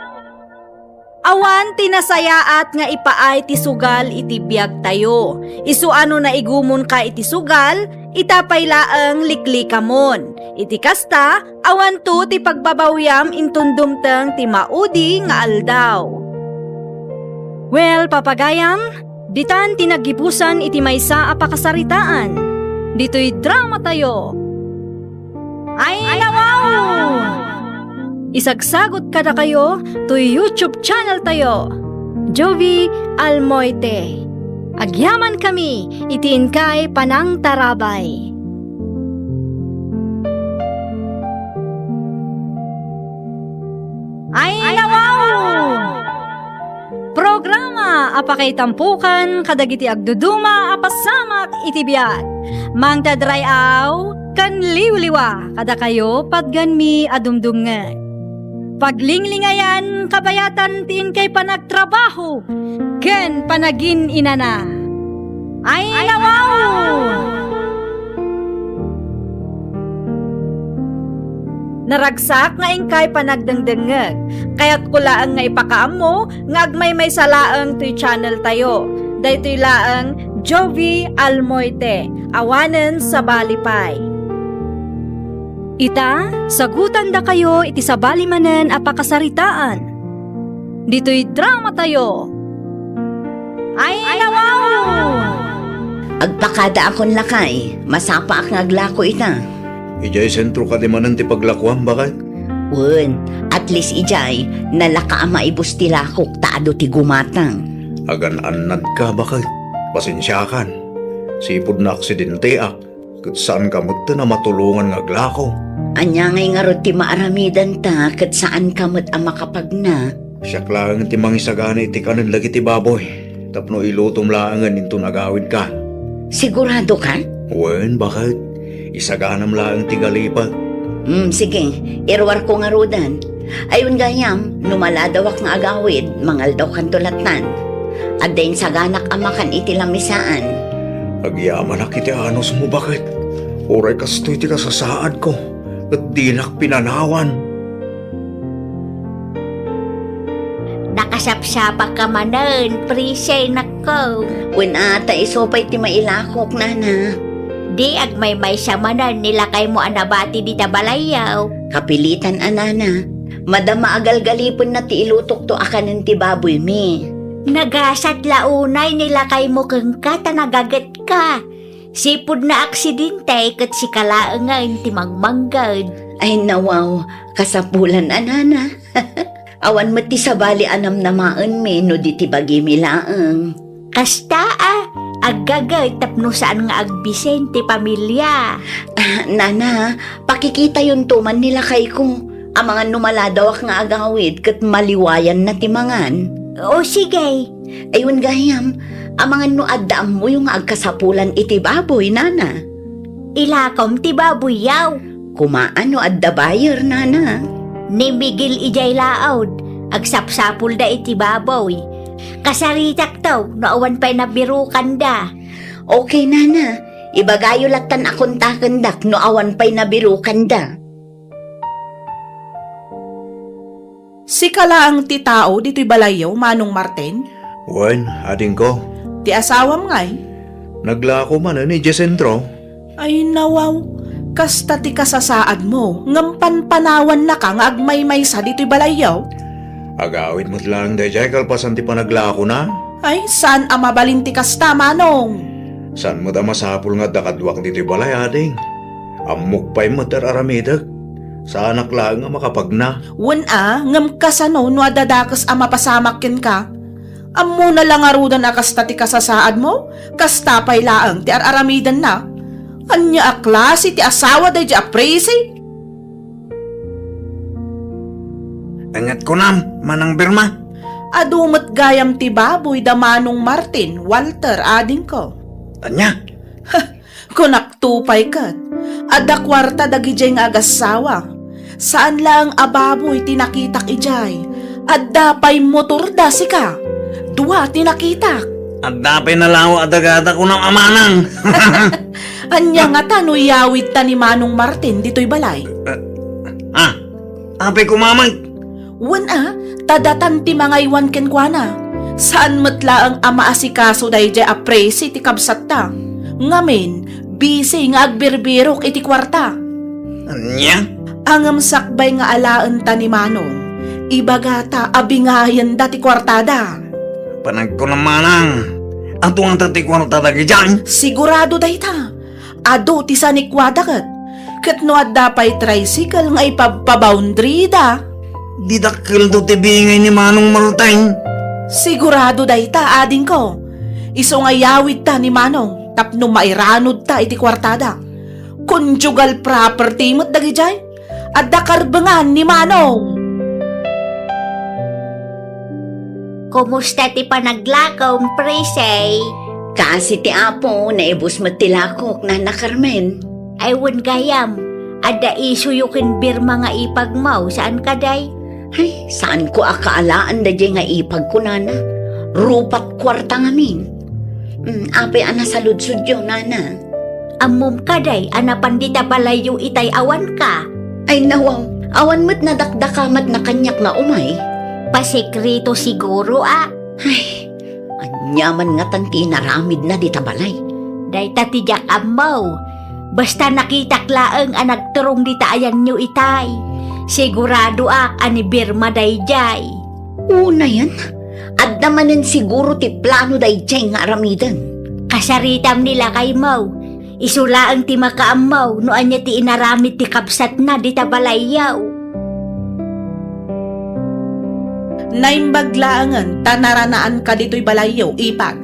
Awan ti nasayaat nga ipaay ti sugal iti biagtayo. Isu a no naigumonka iti sugal, ita pay laeng liklikamon. Iti kasta, awanto ti pagbabawiam inton dumteng ti maudi nga aldaw. Well, papagayam, ditan ti naggibusan iti maysa a pakasaritaan. Ditoy dramatayo. Ay, nawaw! Isagsagot kadakayo toy YouTube channel tayo, Jovi Almoite. Agyamankami iti inkay panangtarabay. Ay, nawaw! Programa a pakaitampokan kadagiti agduduma a pasamak iti biag. Mangted ray-aw ken liwliwa kadakayo patgenmi a dumdumngeg. Paglinglingayan kabayatan ti inkay panagtrabaho ken panagin-inana. Ay, nawaw! Naragsak nga inkay panagdengdengngeg. Kayatko laeng nga ipakaammo nga agmaymaysa laeng toy channel tayo. Daytoy laeng Jovi Almoite, awanen sabali pay. Ita, sagutandakayo iti sabali manen a pakasaritaan. Ditoy dramatayo. Ay, nawaw! Agpakadaakon lakay, masapaak nga aglako ita. Idiay sentro kadi manen ti paglakuam, baket? Wen, at least idiay, nalaka a maibus ti lakok ta adu ti gumatang. Agan-annadka, baket. Pasensiakan. Sipud naaksidentiak, ket saanka metten a matulongan nga aglako. Ania ngay ngarud ti maaramidanta ket saanka met a makapagna? Siak laeng ti mangisagana iti kanen dagiti baboy tapno ilutom laengen inton agawidka. Siguradoka? Wen, baket. Isaganam laeng ti galipek. Hmm, sige. Iruarko ngaruden. Ayun gayam, no maladawak nga agawid, mangaldawkanto lattan. Adda insaganak a makan iti lamisaan. Agyamanak iti anusmo, baket. Uray kastoy ti kasasaadko, ket dinak pinanawan. Nakasapsapaka manen, Prisienakko. Wen a, ta isu pay ti mailakok, nana. Di agmaymaysa manen ni lakaymo a nabati dita balayyo. Kapilitan a, nana. Madama a galgalipenna ti ilutokto a kanen ti baboymi. Nagasat la unay ni lakaymo kenka ta nagagetka. Sipud naaksidente ket sika laengen ti mangmangged. Ay, nawaw, kasapulan a, nana. Awan met ti sabali a namnamaenmi no di ti bagimi laeng. Kasta a, aggaged tapno saan nga agbisen ti pamilia. Ah, nana, pakikitayonto man ni lakayko. Amangan no maladawak nga agawid ket maliwayanna ti mangan. O, sige. Ayun gayam, amangan no adda ammoyo nga agkasapulan iti baboy, nana. Ilakom ti baboyyo. Kumaa no adda buyer, nana. Ni Miguel idiay laod, agsapsapulda iti baboy. Kasaritakto no awan pay nabirokanda. Okay, nana. Ibagayo lattan a kontakendak no awan pay nabirokanda. Sika laeng ti tao ditoy balayyo, Manong Martin? Wen, adingko. Ti asawam ngay? Naglako manen idiay sentro. Ay, nawaw. Kasta ti kasasaadmo, ngem panpanawannaka nga agmaymaysa ditoy balayyo? Agawid met laeng daydiay kalpasan ti panaglakona. Ay, saan a mabalin ti kasta, Manong. Saan met a masapul nga adda kaduak ditoy balay, ading. Ammok pay met ti ar-aramidek. Saanak laeng a makapagna. Wen a, ngem kasano no adda dakes a mapasamak kenka? Ammona la ngaruden a kasta ti kasasaadmo, kasta pay laeng ti ar-aramidenna. Ania a klase ti asawa daydiay a prisi? Aniat kunam, Manang Birma? Adu met gayam ti baboy da Manong Martin, Walter, adingko. Ania? Kunakto pay ket, adda kuarta dagidiay nga agassawa. Saan laeng a baboy ti nakitak idiay. Adda pay motorda, sika. Dua ti nakitak. Adda pay nalawa a dagada kunam a manang. Ania ngata no iyawidta ni Manong Martin ditoy balay? Ah, apay koma met? Wen a, ta datan ti mangaywan kenkuana. Saan met laeng a maasikaso daydiay a presi ti kabsatta. Ngamin, bisi nga agbirbirok iti kuarta. Ania? Ngem sakbay nga alaenta ni Manong, ibagata a bingayenda ti kuartada. Panagkunam manang, adu ngata ti kuarta dagidiay? Sigurado dayta. Adu ti sanikuada ket. Ket no adda pay tricycle nga ipabpaboundary da. Di dakkelto ti bingay ni Manong Martin. Sigurado dayta, adingko. Isu nga iyawidta ni Manong tapno mairanudta iti kuartada. Conjugal property met dagidiay. Adda karbengan ni Manong. Kumusta ti panaglakom, Prisay? Kaasi ti Apo, naibus met ti lakok, Nana Carmen. Ay, wen gayam, adda isuyo ken Birma nga ipagmo, saan kadi? Ay, saanko a kaalaan daydiay nga ipagko, Nana. Rupat kuarta ngamin. Mm, apay a nasaludsodyo, Nana? Ammom kadi a napan dita balayyo itay awanka? Ay, nawaw, awan met nadakdakamatna kaniak nga umay. Pasekreto siguro a. Ay, ania man ngatan ti inaramidna dita balay? Dayta ti diak ammo. Basta nakitak laeng a nagturong dita ayanyo itay. Siguradoak a ni Birma daydiay. Unayen, adda manen siguro ti plano daydiay nga aramiden. Kasaritam ni lakaymo. Isu laeng ti makaammo no ania ti inaramid ti kabsatna dita balayyo. Naimbag laengen ta naranaanka ditoy balayyo, ipag.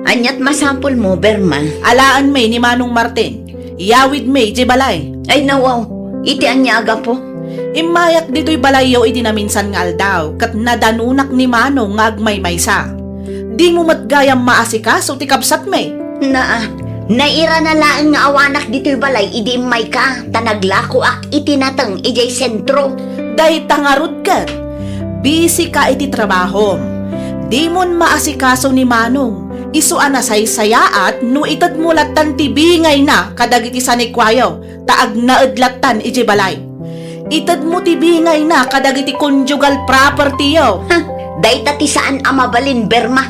Aniat masapulmo, Berma? Alaenmi ni Manong Martin. Iyawidmi idiay balay. Ay, nawaw. Iti ania a gapu? Immayak ditoy balayyo idi naminsan nga aldaw, ket nadanonak ni Manong nga agmaymaysa. Dimo met gayam maasikaso ti kabsatmi. Naa, nairana laeng nga awanak ditoy balay idi immayka, ta naglakoak iti nateng idiay sentro. Dayta ngarud ket, bisika iti trabahom. Dimon maasikaso ni Manong, isu a nasaysayaat no itedmo lattan ti bingayna kadagiti sanikuayo, ta agnaed lattan idiay balay. Itedmo ti bingayna kadagiti conjugal property-yo. Ha, dayta ti saan a mabalin, Berma.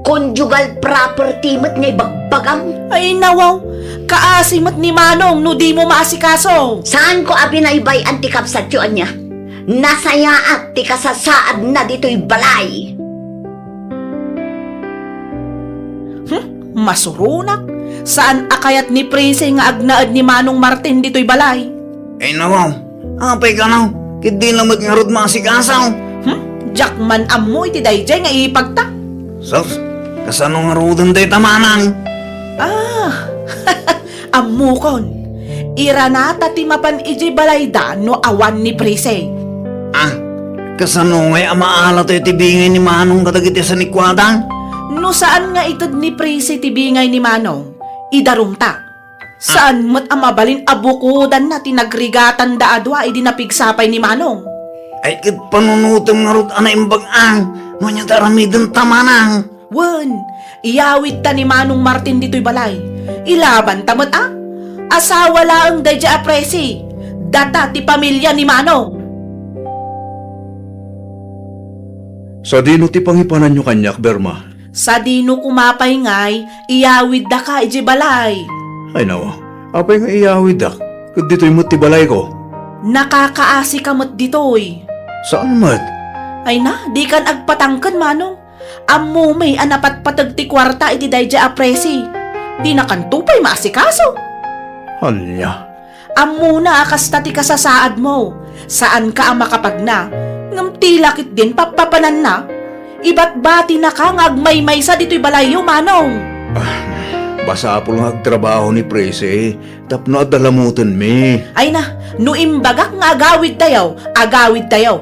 Conjugal property met nga ibagbagam. Ay, nawaw. Kaasi met ni Manong no dimo maasikaso. Saanko a binaybay-an ti kabsatyo, ania? Nasayaat ti kasasaadna ditoy balay. Hmm, masuronak. Saan a kayat ni Presi nga agnaed ni Manong Martin ditoy balay? Ay, nawaw. Apay kano, ket dina met ngarud maasikaso. Hmm? Diak man ammo iti daydiay nga ipagta. Sus, kasano ngaruden dayta, manang? Ah, ammokon. Iranata ti mapan idiay balayda no awan ni Presi. Ah, kasano ngay a maala tayo ti bingay ni Manong kadagiti sanikuada? No saan nga ited ni Presi ti bingay ni Manong, idarumta. Saan met a mabalin a bukodanna ti nagrigatanda a dua idi napigsa pay ni Manong? Ay, ket panunotem ngarud a naimbag-ang no ania ti aramidenta, manang. Wen, iyawidta ni Manong Martin ditoy balay. Ilabanta met a. Asawa laeng daydiay a Presi. Data ti pamilia ni Manong. Sadino ti pangipananyo kaniak, Berma? Sadino koma pay ngay, iyawiddaka idiay balay? Ay, nawa, apay nga iyawiddak? Ket ditoy met ti balayko. Nakakaasika met ditoy. Saan met? Ay na, dikan agpatangken, Manong. Ammom a napatpateg ti kuarta iti daydiay a Presi. Dinakanto pay maasikaso. Ania? Ammona a kasta ti kasasaadmo. Saanka a makapagna, ngem tila ketdin pappapananna. Ibatbatinaka nga agmaymaysa ditoy balayyo, Manong. Ah, masapul nga agtrabaho ni Presi tapno adda lamutenmi. Ay na, no imbagak nga agawidtayo, agawidtayo.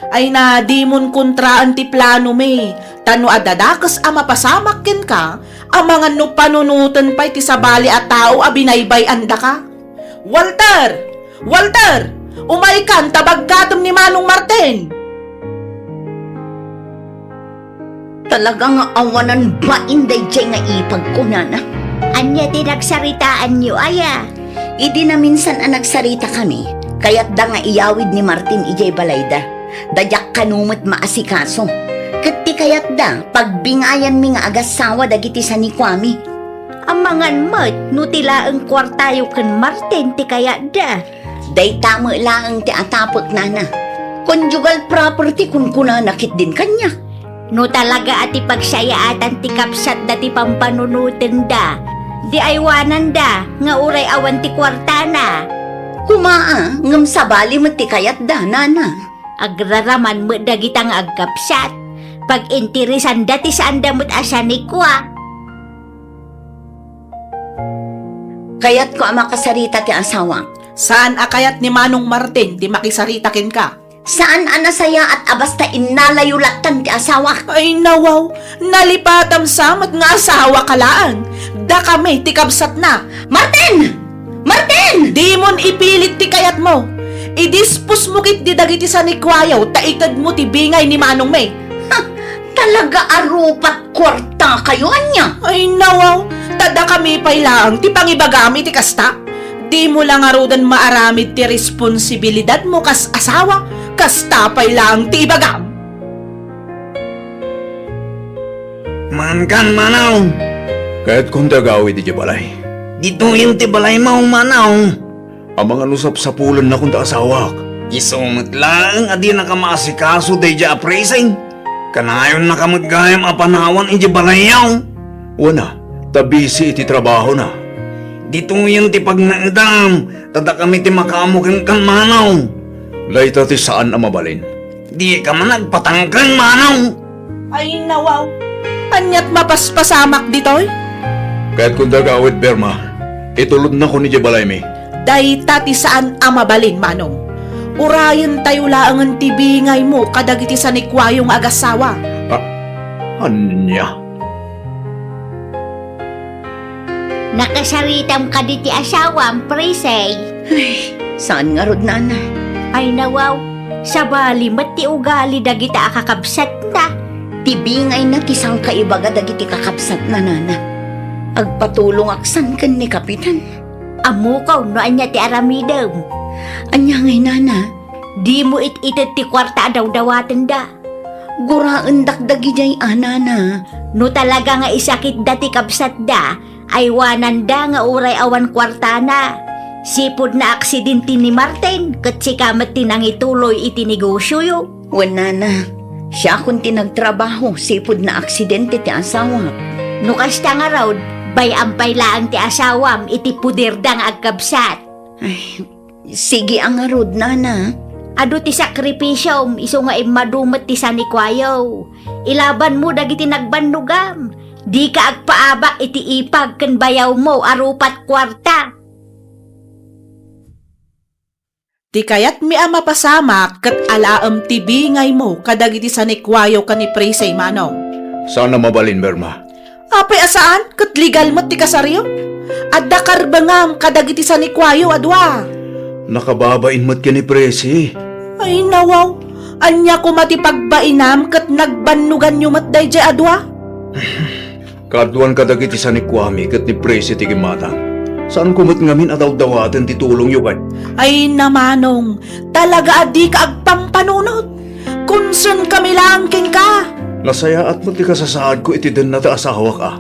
Ay na, dimon kontraen ti planomi, ta no adda dakes a mapasamak kenka, amangan no panunoten pay ti sabali a tao a binaybay-andaka. Walter! Walter! Umaykan ta baggatem ni Manong Martin! Talaga nga awanan bain daydiay nga ipagko, nana. Ania ti nagsaritaanyo, aya? Idi naminsan a nagsaritakami, kayatda nga iyawid ni Martin idiay balayda. Da diak kano met maasikaso. Ket ti kayatda, pagbingayanmi nga agassawa dagiti sanikuami. Amangan met no ti laeng kuartayo ken Martin ti kayatda. Dayta met laeng ti atapek, nana. Conjugal property kunkunana ketdin kaniak. No talaga a ti pagsayaatan ti kabsatda ti pampanunotenda, di aywananda nga uray awan ti kuartana. Koma a, ngem sabali met ti kayatda, nana. Agraraman met dagita nga agkabsat. Pag-interesanda ti saanda met a sanikua. Kayatko a makasarita ti asawak. Saan a kayat ni Manong Martin ti makisarita kenka? Saan a nasayaat a basta innalayo lattan ti asawak. Ay, nawaw, nalipatam sa met nga asawaka laeng. Dakami ti kabsatna. Martin! Martin! Dimon ipilit ti kayatmo. Idisposmo ketdi dagiti sanikuayo ta itedmo ti bingay ni manongmi. Ha! Talaga a rupat kuartakayo, ania? Ay, nawaw, ta dakami pay laeng ti pangibagam iti kasta. Dimo la ngaruden maaramid ti responsibilidadmo kas asawa, kasta pay laeng ti ibagam. Maankan, manaw. Kayatkon ti agawid idiay balay. Ditoyen ti balaymo, manaw. Amangan no sapsapulennakon ti asawak. Isu met laeng a dinaka maasikaso daydiay a Presi. Kanayonnaka met gayam a panawan idiay balayyo. Wen a, ta busy iti trabahona. Ditoyen ti pagnaedam, ta dakami ti makaammo kenka, manaw. Dayta ti saan a mabalin. Dika man agpatangken, manaw. Ay, nawaw. Aniat mapaspasamak ditoy? Kayatkon ti agawid, Berma. Itulodnakon idiay balaymi. Dayta ti saan a mabalin, manong. Urayentayo laengen ti bingaymo kadagiti sanikuayo nga agassawa. Ah, ania? Nakasaritam kadi ti asawam, Presi? Ay, saan ngarud, nana? Ay, nawaw, sabali met ti ugali dagita a kakabsatna. Ti bingayna ti sangkaibaga dagiti kakabsatna, nana. Agpatulongak san ken ni Kapitan. Ammok no ania ti aramidem. Ania ngay, nana? Dimo it-ited ti kuarta a dawdawatenda. Guraendak dagidiay a, nana. No talaga nga isakitda ti kabsatda, aywananda nga uray awan kuartana. Sipud naaksidente ni Martin, ket sika met ti nangituloy iti negosioyo. Wen, nana, siakon ti nagtrabaho sipud naaksidente ti asawak. No kasta ngarud, bay-am pay laeng ti asawam iti poderda nga agkabsat. Ay, sige a ngarud, nana. Adu ti sakripisiom isu nga immadu met ti sanikuayo. Ilabanmo dagiti nagbannogam. Dika agpaabak iti ipag ken bayawmo a rupat kuarta. Ti kayatmi a mapasamak ket alaem ti bingaymo kadagiti sanikuayo ken ni Presi, manong. Saan a mabalin, Berma. Apay a saan ket legal met ti kasaryo? Adda karbengam kadagiti sanikuayo a dua. Nakababain met ken ni Presi. Ay, nawaw. Ania koma ti pagbainam ket nagbannoganyo met daydiay a dua? Kaaduan kadagiti sanikuami ket ni Presi ti gimmata. Saanko met ngamin a dawdawaten ti tulongyo, ket Ay, namanong, talaga a dika agpampanunot. Concern kami laeng kenka. Nasayaat met ti kasasaadko iti denna ti asawak, a.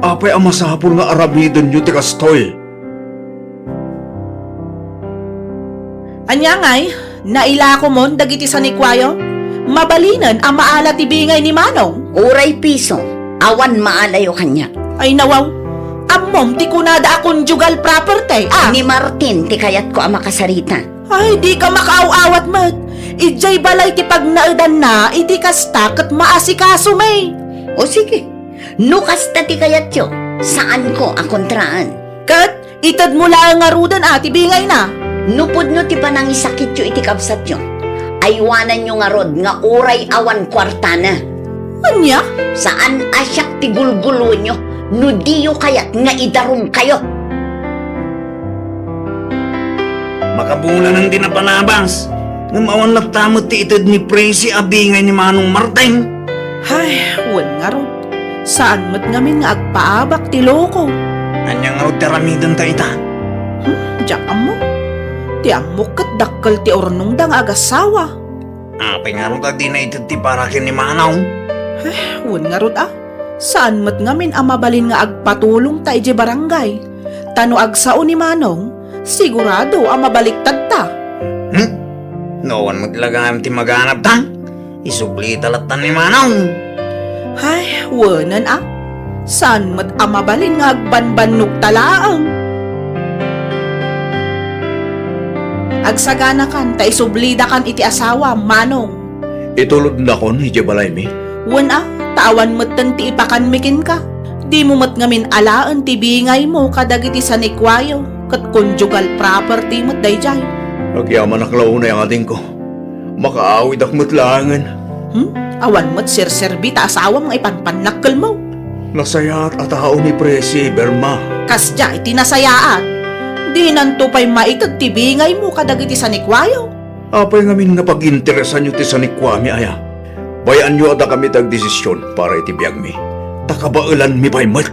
Apay a masapul nga aramidenyo ti kastoy? Ania ngay, nailakomon dagiti sanikuayo? Mabalinen a maala ti bingay ni Manong. Uray piso, awan maalayo kaniak. Ay, nawaw. Ammom ti kunada a conjugal property, a? Ni Martin ti kayatko a makasarita. Ay, dika makaaw-awat met. Idiay balay ti pagnaedanna iti kasta ket maasikasomi. O sige, no kasta ti kayatyo, saanko a kontraan. Ket itedmo laeng ngaruden a ti bingayna. No pudno ti panangisakityo iti kabsatyo, aywananyo ngarud nga uray awan kuartana. Ania? Saan a siak ti gulguloenyo no diyo kayat nga idarumkayo. Makabulanen ti napalabas, ngem awan latta met ti ited ni Presi a bingay ni Manong Martin. Ay, wen ngarud. Saan met ngamin nga agpaabak ti loko. Ania ngarud ti aramidenta ita? Hmm, diak ammo. Ti ammok ket dakkel ti urnongda nga agassawa. Apay ngarud a dina ited ti para ken ni Manong? Eh, wen ngarud a. Saan met ngamin a mabalin nga agpatulongta idiay barangay. Ta no agsao ni Manong, sigurado a mabaliktadta. Hmm? No awan met la gayam ti maganabta, isublita latta ni Manong. Ay, wenen a. Saan met a mabalin nga agbanbannogta laeng? Agsaganakan ta isublidakan iti asawam, Manong. Itulodnakon idiay balaymi? Wen a, ta awan metten ti ipakanmi kenka. Dimo met ngamin alaen ti bingaymo kadagiti sanikuayo, ket conjugal property met daydiay. Agyamanak la unay, adingko. Makaawidak met laengen. Hmm? Awan met serserbi ta asawam nga ipanpannakkelmo. Nasayaat a tao ni Presi, Berma. Kasdiay ti nasayaat. Dinanto pay maited ti bingaymo kadagiti sanikuayo. Apay ngamin nga paginteresanyo ti sanikuami, aya? Bay-anyo a dakami ti agdesision para iti biagmi, ta kabaelanmi pay met.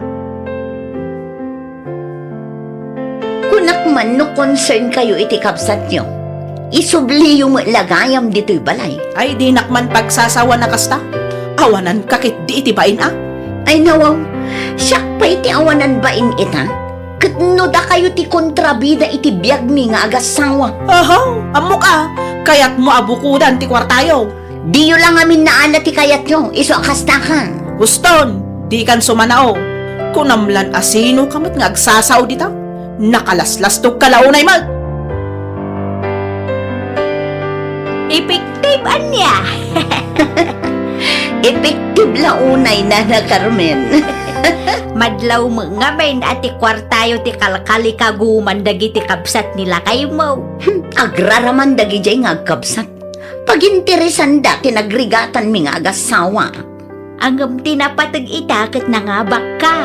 Kunak man no concern kayo iti kabsatyo, isubliyo met la gayam ditoy balay. Ay, dinak man pagsasawan a kasta. Awananka ketdi iti bain a. Ay, nawaw, siak pay ti awanan bain ita. Ket no dakayo ti kontrabida iti biagmi nga agassawa. Aha, ammok a, kayatmo a bukodan ti kuartayo. Diyo la ngamin naala ti kayatyo, isu a kastaka. Huston, dikan sumanao. Kunam lan a sinoka met nga agsasao dita. Nakalaslastogka la unay met. Effective ania? Effective la unay, Nana Carmen. Madlaw met ngamin a ti kuartayo ti kalkalikaguman dagiti kabsat ni lakaymo. Hmm, agraraman dagidiay nga agkabsat. Paginteresanda ti nagrigatanmi nga agassawa. Ngem ti napateg ita ket nangabakka.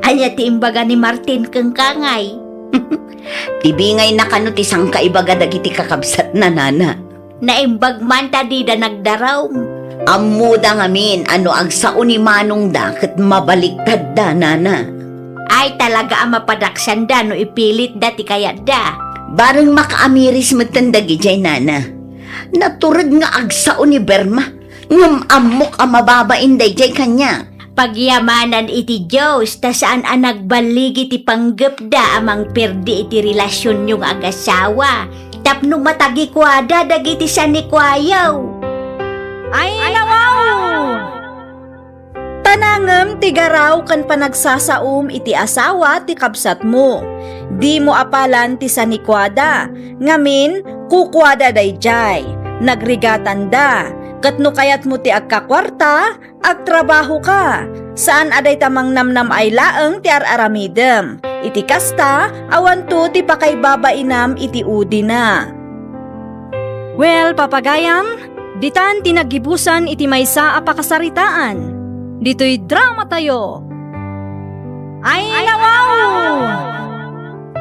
Ania ti imbaga ni Martin kenka ngay? Ti bingayna kano ti sangkaibaga dagiti kakabsatna, Nana. Naimbag man ta dida nagdarum. Ammoda ngamin a no agsao ni manongda ket mabaliktadda, Nana. Ay, talaga a mapadaksanda no ipilitda ti kayatda. Bareng makaamiris metten dagidiay, Nana. Natured nga agsao ni Berma, ngem ammok a mababain daydiay kaniak. Pagyamanan iti Dios ta saan a nagballigi ti panggepda a mangperdi iti relasionyo nga agassawa tapno matagikuada dagiti sanikuayo. Ay, nawaw! Ta nangem ti garaw ken panagsasaom iti asawa ti kabsatmo. Dimo apalan ti sanikuada, ngamin, kukuada daydiay. Nagrigatanda. Ket no kayatmo ti agkakuarta, agtrabahoka. Saan a dayta mangnamnam-ay laeng ti ar-aramidem. Iti kasta, awanto ti pakaibabainam iti udina. Well, papagayam, ditan ti naggibusan iti maysa a pakasaritaan. Ditoy dramatayo. Ay, nawaw!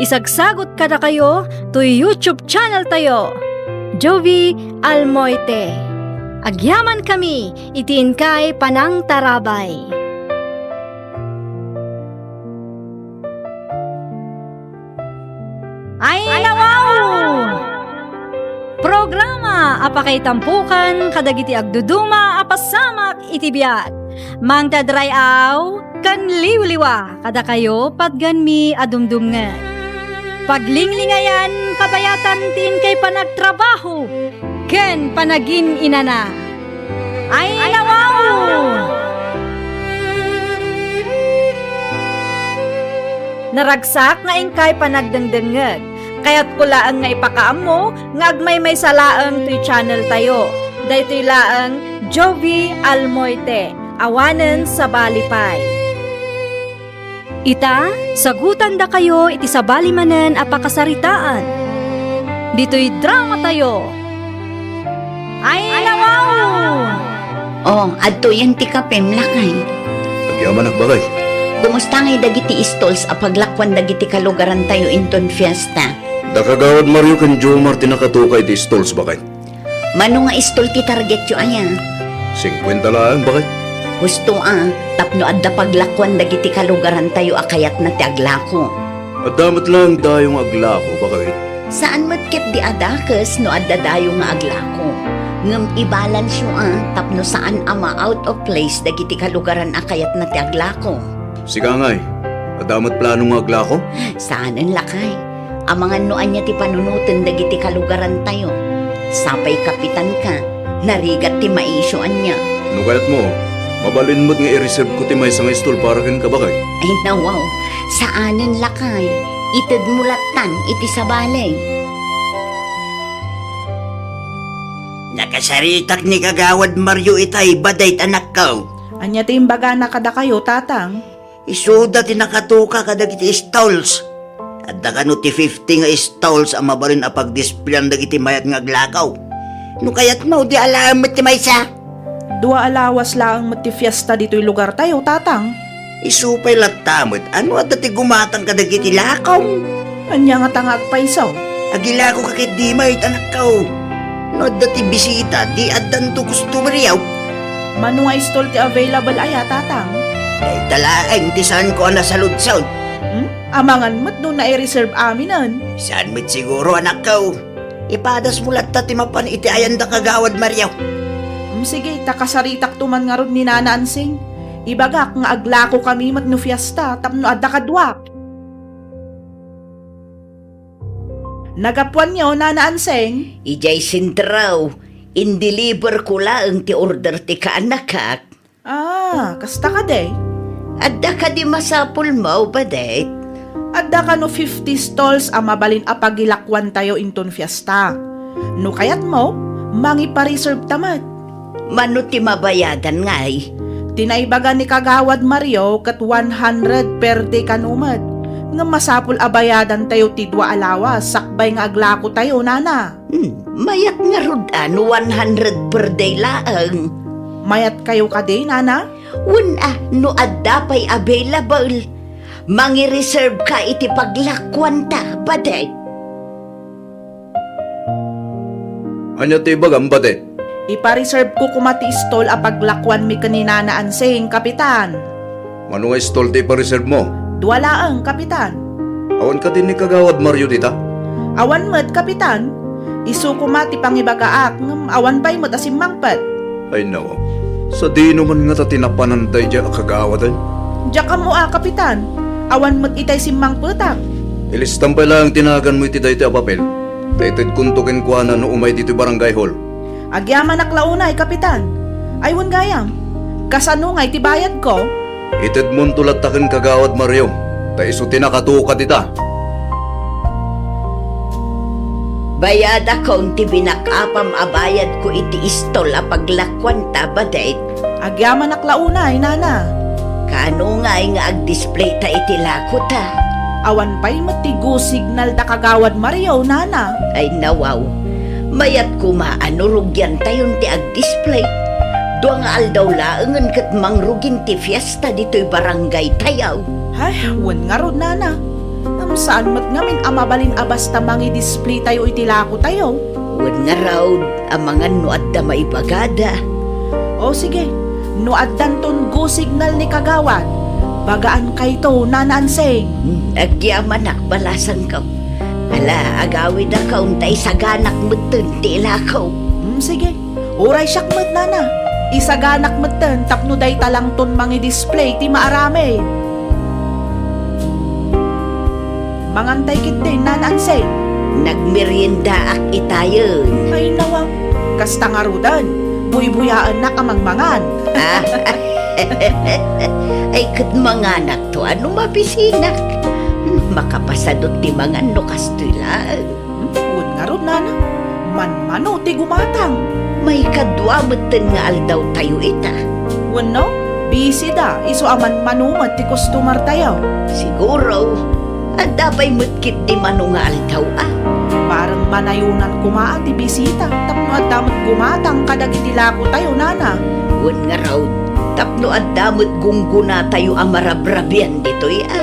Isagsagot kadakayo toy YouTube channel tayo, Jovi Almoite. Agyamankami iti inkay panangtarabay. a pakaitampokan kadagiti agduduma a pasamak iti biag. Mangted ray-aw ken liwliwa kadakayo patgenmi a dumdumngeg. Paglinglingayan, kabayatan ti inkay panagtrabaho ken panagin-inana. Ay, nawaw! Naragsak nga inkay panagdengdengngeg. Kayatko laeng nga ipakaammo nga agmaymaysa laeng toy channel tayo. Daytoy laeng Jovi Almoite, awanen sabali pay. Ita, sagutandakayo iti sabali manen a pakasaritaan. Ditoy drama tayo. Ay, nawaw! Oh, adtoyen ti kapem, lakay. Agyamanak, bakay. Kumusta ngay dagiti stalls a paglakuan dagiti kalugarantayo inton fiesta? Da Kagawad Mario ken Jomar ti nakatuka iti stalls, bakay. Mano nga stall ti targetyo aya? Singkuenta laeng, bakay. Husto a, tapno adda paglakuan dagiti kalugarantayo a kayatna ti aglako. Adda met laeng dayo nga aglako, bakay. Saan met ketdi a dakes no adda dayo nga aglako. Ngem ibalansyo a, tapno saan a ma-out of place dagiti kalugaran a kayatna ti aglako. Sika ngay, adda met plano nga aglako? Saanen, lakay. Amangan no ania ti panunoten dagiti kalugarantayo. Sapay kapitanka, narigat ti maisyo ania. No kayatmo, mabalin met nga i-reserve ko ti maysa nga stall para kenka, bakay. Ay, nawaw. Saanen, lakay. Itedmo lattan iti sabali. Nakasaritak ni Kagawad Mario itay, badet, anakko. Ania ti imbagana kadakayo, tatang? Isuda ti nakatuka kadagiti stalls. Adda kano ti fifty nga stalls a mabalin a pagdispleyan dagiti mayat nga aglako. No kayatmo, dua laeng met ti maysa. Dua a lawas laeng met ti fiesta ditoy lugartayo, tatang. Isu pay latta met, no adda ti gumatang kadagiti lakom. Ania ngata nga agpayso? Agilakoka ketdi met, anakko. No adda ti bisita, di addanto customer, yaw. Mano nga stall ti available aya, tatang? Dayta laeng ti saanko a nasaludsod. Hmm? Amangan met no nai-reserve aminen. Saan met siguro, anakko. Ipadasmo latta ti mapan iti ayan da Kagawad Mario. Hmm, sige, ta kasaritakto man ngarud ni Nana Ansing. Ibagak nga aglakokami met no fiesta tapno adda kaduak. Nagapuanyo, Nana Ansing? Idiay sentro, indeliverko laeng ti order ti kaanakak. Ah, kasta kadi? Adda kadi masapulmo, badet? Adda kano fifty stalls a mabalin a pagilakuantayo inton fiesta. No kayatmo, mangipa-reserve ta met. Mano ti mabayadan ngay? Ti naibaga ni Kagawad Mario ket one hundred per day kano met. Ngem masapul a bayadantayo ti dua a lawas sakbay nga aglakotayo, nana. Hmm, mayat ngarud a no one hundred per day laeng. Mayatkayo kadi, nana? Wen a, no adda pay available, mangireserve ka iti paglakuanta, badet. Ania ti ibagam, badet? Ipa-reserve ko koma ti stall a paglakuanmi ken ni Nana Ansing, Kapitan. Mano nga stall ti ipa-reserve mo? Dua laeng, Kapitan. Awan kadi ni Kagawad Mario dita? Awan met, Kapitan. Isu koma ti pangibagaak, ngem awan pay met a simmangpet. Ay, nawaw. Sadino man ngata ti napanan daydiay a kagawaden? Diak ammo a, Kapitan. Awan met itay simmangpetak. Ilistam pay laeng ti naganmo iti daytoy a papel, ta itedkonto kenkuana no umay ditoy barangay hall. Agyamanak la unay, Kapitan. Ay, wen gayam, kasano nga iti bayadko? Itedmonto latta ken Kagawad Mario, ta isu ti nakatuka dita. Bayadakon ti binakapam a bayadko iti istol a paglakuanta, badet. Agyamanak la unay, nana. Kano ngay nga agdisplayta iti lakota? Awan pay met ti go signal da Kagawad Mario, nana. Ay, nawaw. Mayat koma a no rugiantayon ti agdisplay. Dua nga aldaw laengen ket mangrugin ti fiesta ditoy barangaytayo. Ay, wen ngarud, nana. Ngem saan met ngamin a mabalin a basta mangidisplaytayo iti lakotayo. Wen ngarud, amangan no adda maibagada. O sige, no addanton go signal ni Kagawad, bagaankayto, Nana Anseng. Hmm, agyamanak, balasangko. Ala, agawidakon ta isaganak metten ti ilako. Sige, uray siak met, nana. Isaganak metten tapno dayta langton mangi-display ti maaramid. Mangantay ketdin, Nana Ansing. Nagmeriendaak itayen. Ay, nawa. Kasta ngaruden, buybuyaennak a mangmangan. Ah. Ay, ket manganakto a no mabisinak. Makapasadut ti mangan no kastoy laeng. Hmm, wen ngarud, nana. Manmano ti gumatang. Maikadua metten nga aldawtayo ita. Wenno, busy da, isu a manmano met ti customer tayo. Siguro, adda pay met ketdi mano nga aldaw a. Bareng manayonan koma a ti bisita, tapno adda met gumatang kadagiti lako tayo, nana. Wen ngarud, tapno adda met gunggona tayo a marabrabian ditoy a.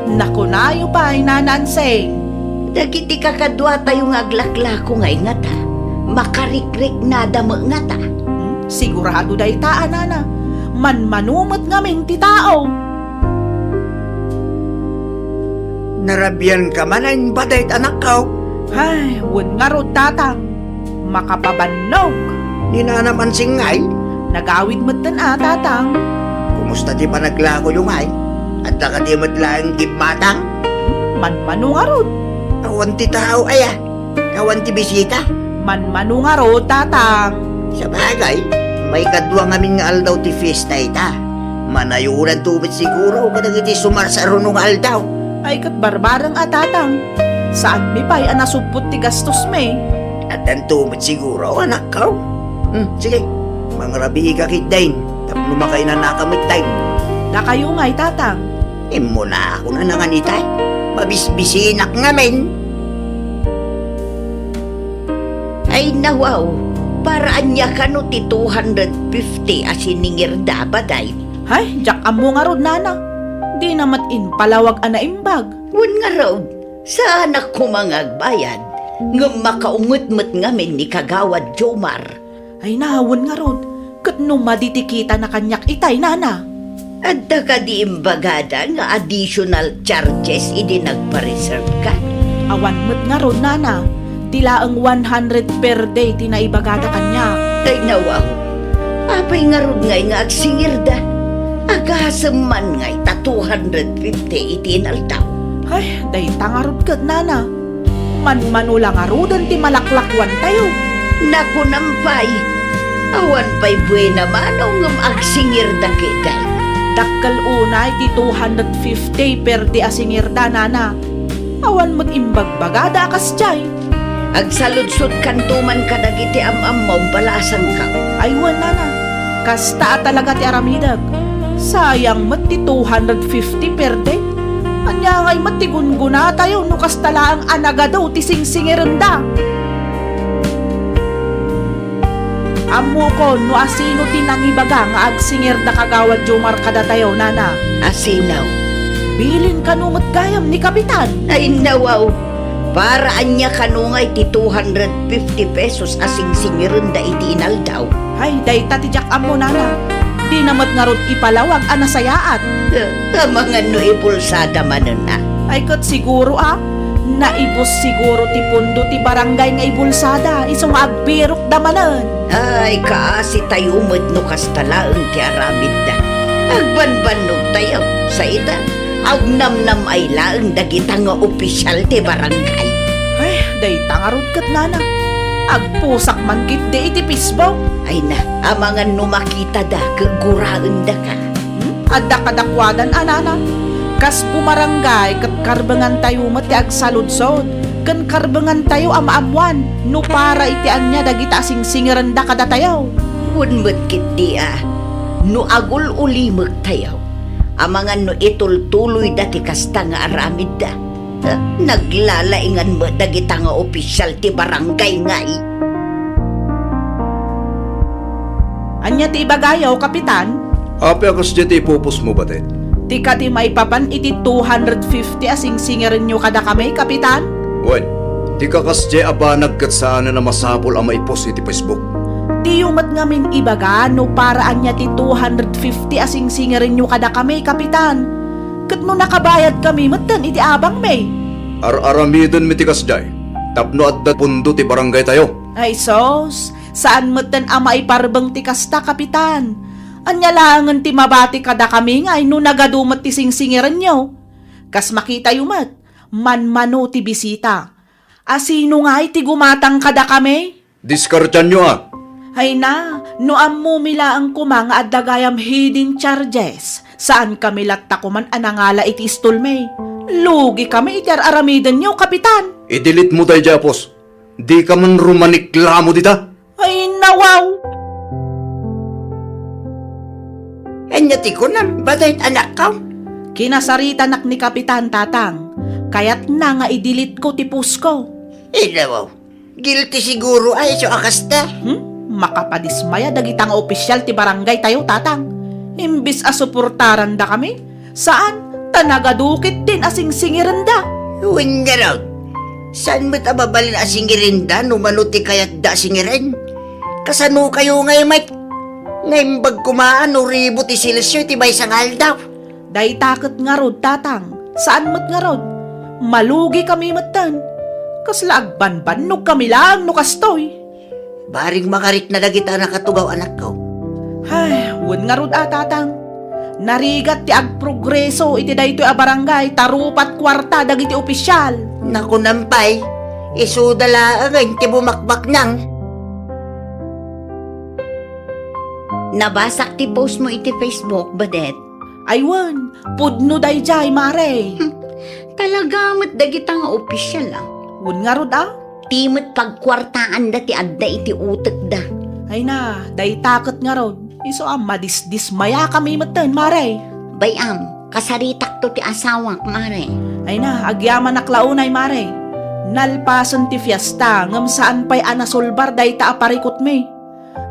Nakunayo pay, Nana Ansing. Dagiti kakaduatayo nga aglaklako nga ingata, makarikriknada met ngata. Hmm, sigurado dayta a, nana. Manmano met ngamin ti tao. Narabian ka man a imbadayt, anakko? Ay, wen ngarud, tatang. Makapabannog. Ni Nana Ansing ngay? Nagawid metten a, tatang. Kumusta ti panaglakoyo ngay? Adda kadi met laeng gimmatang? Manmano ngarud. Awan ti tao aya? Awan ti bisita? Manmano ngarud, tatang. Sabagay, maikadua ngamin nga aldaw ti fiesta ita. Manayonanto met siguro kadagiti sumarsaruno nga aldaw. Ay, ket barbareng a, tatang. Saanmi pay a nasubpot ti gastosmi. Addanto met siguro, anakko. Hmm, sige. Mangrabii ka ketdin, tapno makainanaka metten. Dakayo ngay, tatang. Immunakon a nangan ita. Mabisbisinak ngamin. Ay, nawaw, para ania kano ti two hundred fifty a siningirda, baday? Hay, diak ammo ngarud, nana. Dina met impalawag a naimbag. Wen ngarud, saanak koma nga agbayad, ngem makaunget met ngamin ni Kagawad Jomar. Ay, na, wen ngarud, ket no madi ti kitana kaniak itay, nana? Adda kadi imbagada nga additional charges idi nagpa-reserve ka? Awan met ngarud, nana. Ti laeng one hundred per day ti naibagada kaniak. Ay, nawaw. Apay ngarud ngay nga agsingirda? Agasem man ngay ta two hundred fifty iti inaldaw. Ay, dayta ngarud ket, nana. Manmano la ngaruden ti malaklakuantayo. Nakunam pay, awan pay buena mano ngem agsingirda ketdi. Dakkel unay ti two hundred fifty per day a singirda, nana. Awan met imbagbagada a kasdiay. Agsaludsodkanto man kadagiti am-ammom, balasangko. Ay wen, nana. Kasta a talaga ti aramidek. Sayang met ti two hundred fifty per day. Ania ngay met ti gungunatayo no kasta laeng a nagadu ti singsingirenda? Ammokon no asino ti nangibaga nga agsingirda Kagawad Jomar kadatayo, nana. Asino? Bilin kano met gayam ni Kapitan. Ay, nawaw. Para ania kano ngay ti two hundred fifty pesos a singsingirenda iti inaldaw? Ay, dayta ti diak ammo, nana. Dina met ngarud ipalawag a nasayaat. Eh, amangan no ibulsada manen a. Ay, ket siguro a. Naibus siguro ti pundo ti barangay nga ibulsada, isu nga agbirokda manen. Ay, kaasitayo met no kasta laeng ti aramidda. Agbanbannogtayo, saida, agnamnam-ay laeng dagita nga opisial ti barangay. Ay, dayta ngarud ket, nana. Agpusak man ketdi iti Facebook. Ay na, amangan no makitada ket guraendaka. Hmm? Adda kadakuadan a, nana. Kas bumarangay ket karbengantayo met ti agsaludsod ken karbengantayo a maammoan no para iti ania dagita a singsingirenda kadatayo. Wen met ketdi a, no agul-ulimektayo, amangan no itultuloyda ti kasta nga aramidda. Eh, naglalaingan met dagita nga opisial ti barangay ngay. Ania ti ibagayo, Kapitan? Apay a kasdiay ti ipupusmo, batet? Ti kadi maipapan iti two hundred fifty a singsingirenyo kadakami, Kapitan? Wen, ti kakasdiay a banag ket saanen a masapul a maipus iti Facebook. Diyo met ngamin ibaga no para ania ti two hundred fifty a singsingirenyo kadakami, Kapitan. Ket no nakabayadkami metten iti abangmi. Ar-aramidenmi ti kasdiay tapno adda pundo ti barangaytayo. Ay sus, saan metten a maiparbeng ti kasta, Kapitan. Ania laengen ti mabati kadakami ngay no nagadu met ti singsingirenyo? Kas makitayo met, manmano ti bisita. A sino ngay ti gumatang kadakami? Diskartianyo a. Ay na, no ammomi laeng koma nga adda gayam hidden charges, saankami latta koman a nangala iti istolmi. Lugikami iti ar-aramidenyo, Kapitan. I-delete mo daydiay a post. Dika man rumaniklamo dita. Ay, nawaw! Ania ti kunam, Badayt anakko? Kinasaritanak ni Kapitan, Tatang. Kayatna nga i-delete ko ti post ko. Ilaw, guilty siguro a isu a kasta. Hmm? Makapadismaya dagita nga opisyal ti barangay tayo, Tatang. Imbis a suportarandakami, saan, ta nagadu ketdin a singsingirenda. Wen ngarud, saan met a mabalin a singirenda no mano ti kayatda a singiren? Kasano kayo ngay met? Naimbag koma a no ribu ti selsio iti maysa nga aldaw. Dayta ket ngarud, Tatang, saan met ngarud. Malugikami metten. Kasla agbanbannogkami laeng no kastoy. Bareng makarikna dagita a nakatugaw, anakko. Ay, wen ngarud a, Tatang. Narigat ti agprogreso iti daytoy a barangay ta rupat kuarta dagiti opisyal. Nakunam pay, isuda laengen ti bumakbaknang. Nabasak ti post mo iti Facebook, Badet. Ay wen, pudno daydiay, Mare. Hmm, talaga met dagita nga opisyal, a. Wen ngarud, a? Ti met pagkuartaanda ti adda iti utekda. Ay na, dayta ket ngarud, isu a madisdismayakami metten, Mare. Bay-am, kasaritakto ti asawak, Mare. Ay na, agyamanak la unay, Mare. Nalpasen ti fiesta, ngem saan pay a nasolbar dayta a parikutmi.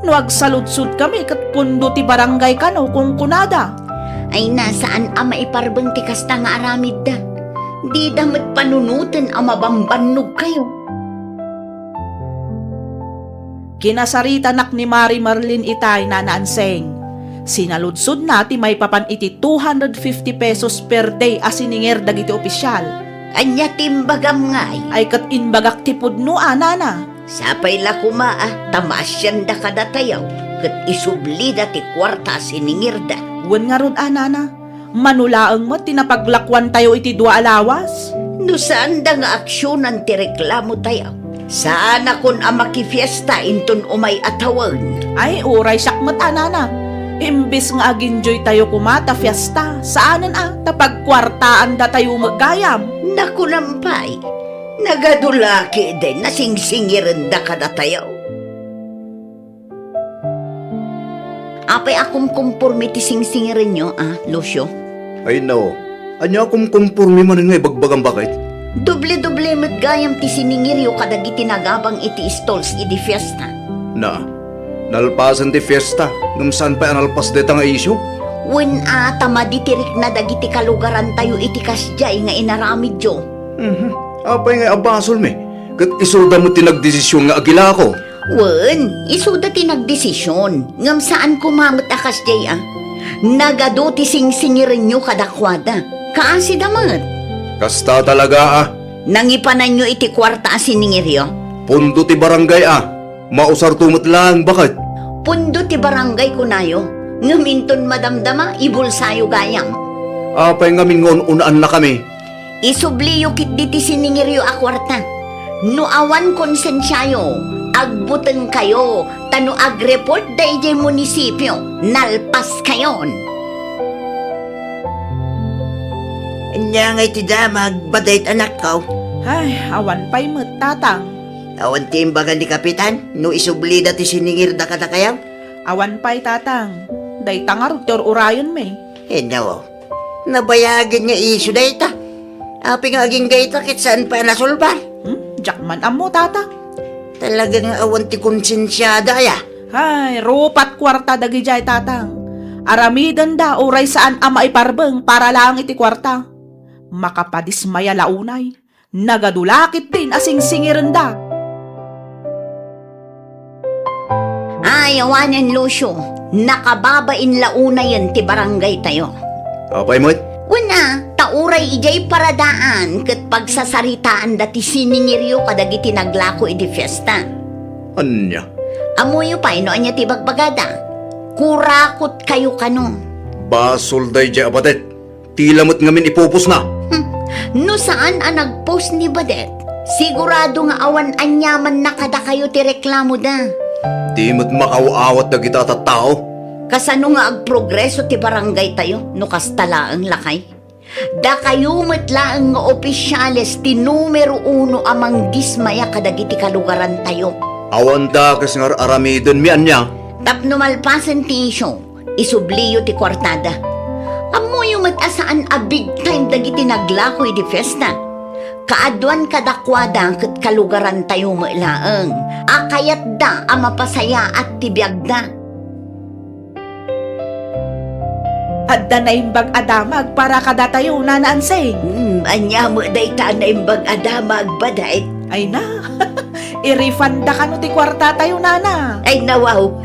No agsaludsodkami ket pundo ti barangay kano kunkunada. Ay na, saan a maiparbeng ti kasta nga aramidda. Dida met panunoten a mabambannog kayo. Kinasaritanak ni Mari Marlene itay, Nana Anseng. Sinaludsodna ti maipapan iti two hundred fifty pesos per day a siningir dagiti opisyal. Ania ti imbagam ngay? Ay ket imbagak ti pudno a, Nana. Sapay la koma a ta maasianda kadatayo ket isublida ti kuarta a siningirda. Wen ngarud a, Nana, mano laeng met ti napaglakuantayo iti dua a lawas? No saanda nga aksionan ti reklamotayo, saanakon a makifiesta inton umay a tawen. Ay, uray siak met a, Nana. Imbes nga aginjoytayo koma ta fiesta, saanen a ta pagkuartaandatayo met gayam. Nakunam pay, nagadu la ketdin a singsingirenda kadatayo. Apay a kumkumpormi ti singsingirenyo, a, Lucio? Ay, no. Ania a kumkumpormi manen nga ibagbagam, baket? Doble-doble met gayam ti siningiryo kadagiti nagabang iti stalls idi fiesta. Na, nalpasen ti fiesta, ngem saan pay a nalpas dayta nga isyu? Wen a, ta madi ti rikna dagiti kalugarantayo iti kasdiay nga inaramidyo. Mhm. Apay nga abasolmi? Ket isuda met ti nagdesisyon nga agilako. Wen, isuda ti nagdesisyon, ngem saan koma met a kasdiay a. Nagadu ti singsingirenyo kadakuada. Kaasida met. Kasta talaga a. Nangipananyo iti kuarta a siningiryo? Pundo ti barangay a. Mausarto met laeng, baket. Pundo ti barangay kunayo, ngem inton madamdama, ibulsayo gayam. Apay ngamin nga un-unaannakami? Isubliyo ketdi ti siningiryo a kuarta. No awan konsensiayo, agbutengkayo, ta no agreport da idiay munisipio, nalpaskayon. Ania ngay ti damag, Badayt anakko? Ay, awan pay met, Tatang. Awan ti imbaga ni Kapitan no isublida ti siningirda kadakayo? Awan pay, Tatang. Dayta ngarud ti ur-urayonmi. Inno, nabayagen nga isyu dayta. Apay nga agingga ita ket saan pay a nasolbar? Hmm? Diak man ammo, Tatang. Talaga nga awan ti konsensiada aya. Ay, rupat kuarta dagidiay, Tatang. Aramidenda uray saan a maiparbeng para laeng iti kuarta. Makapadismaya la unay. Nagadu la ketdin a singsingirenda. Ay, awanen, Lucio, nakababain la unayen ti barangaytayo. Apay met? Wen a, ta uray idiay paradaan ket pagsasaritaanda ti siningiryo kadagiti naglako idi fiesta. Ania? Ammoyo pay no ania ti bagbagada. Kurakotkayo kano. Basol daydiay a badet. Tila met ngamin ipupusna. Hmm. No saan a nagpos ni badet, sigurado nga awan aniamanna kadakayo ti reklamoda. Di met makaaw-awat dagita a tattao. Kasano nga agprogreso ti barangaytayo no kasta laeng, lakay? Dakayo met laeng nga opisiales ti numero uno a mangdismaya kadagiti kalugarantayo. Awan dakes nga ar-aramidenmi, ania? Tapno malpasen ti isyu, isubliyo ti kuartada. Ammoyo met a saan a big time dagiti naglako idi fiesta. Kaaduan kadakuada ket kalugarantayo met laeng a kayatda a mapasayaat ti biagda. Adda naimbag a damag para kadatayo, Nana Ansing. Hmm, ania met dayta a naimbag a damag, badet? Ay na, irifanda kano ti kuartatayo, Nana. Ay, nawaw.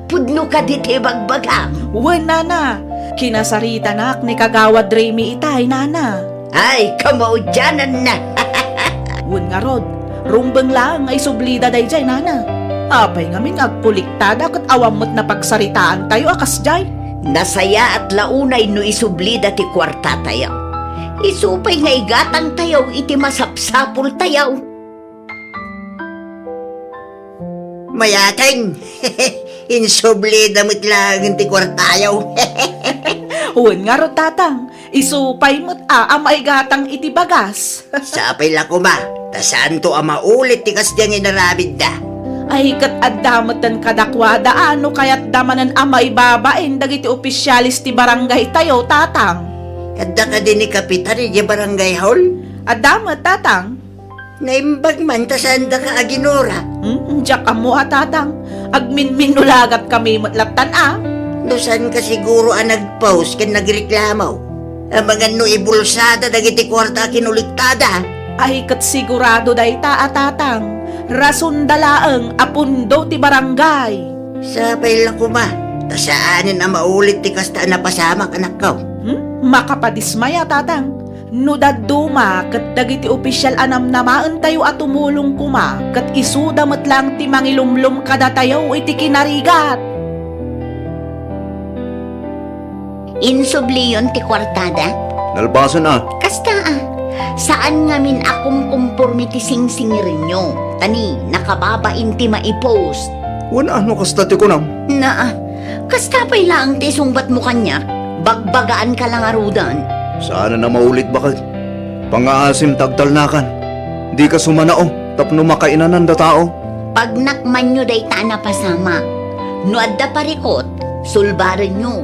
Pudno kadi ti ibagbagam? Wen, Nana. Kinasaritanak ni Kagawad Remy itay, Nana. Ay, kamaudiananna. Wen ngarud, rumbeng laeng nga isublida daydiay, Nana. Apay ngamin nga agkolektada ket awan met napagsaritaantayo a kasdiay? Nasayaat la unay no isublida ti kuartatayo. Isu pay nga igatangtayo iti masapsapultayo. Mayateng, insublida met laengen ti kuartayo. Wen ngarud, Tatang, isu pay met a, a maigatang iti bagas. Sapay la koma, ta saanto a maulit ti kasdiay nga inaramidda. Ay, ket adda metten kadakuada a no kayatda manen a maibabain dagiti opisiales ti barangaytayo, Tatang. Adda kadi ni Kapitan idiay barangay hall? Adda met, Tatang. Naimbag man ta saandaka a ginura. Hmm, diak ammo a, Tatang. Agminminulagat kami met lattan a. No saanka siguro a nagpos ken nagreklamo, amangan no ibulsada dagiti kuarta a kinolektada. Ay, ket sigurado dayta a, Tatang. Rasonda laeng a pundo ti barangay. Sapay la koma, ta saanen a maulit ti kasta a napasamak, anakko. Hmm? Makapadismaya, Tatang. No dadduma ket dagiti opisial a namnamaentayo a tumulong koma ket isuda met laeng ti mangilumlom kadatayo iti kinarigat. Insubliyon ti kuartada? Nalpasen a. Kasta a. Saan ngamin a kumkumporme ti singsingirenyo. Ta ni, nakababain ti maipos. Wen a no kasta ti kunam. Naa, kasta pay laeng ti isungbatmo kaniak, bagbagaanka la ngaruden. Saanen a maulit, baket. Pangngaasim ta agtalnakan. Dika sumanao tapno makainananda tao. Pagnakmanyo dayta a napasamak. No adda parikut, sulbarenyo.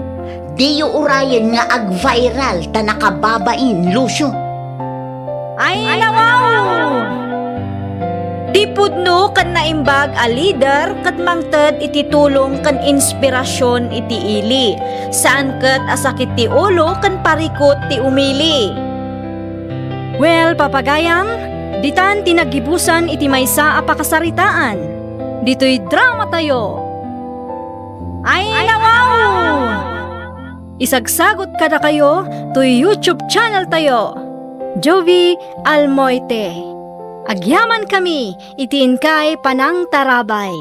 Diyo urayen nga ag-viral ta nakababain, Lucio. Ay, nawaw! Ti pudno ken naimbag a lider ket mangted iti tulong ken inspirasyon iti ili. Saan ket a sakit ti ulo ken parikut ti umili. Well, papagayam, ditan ti naggibusan iti maysa a pakasaritaan. Ditoy dramatayo. Ay, nawaw! Isagsagut kadakayo toy YouTube channel tayo, Jovie Almoite. Agyaman kami iti inkay panangtarabay.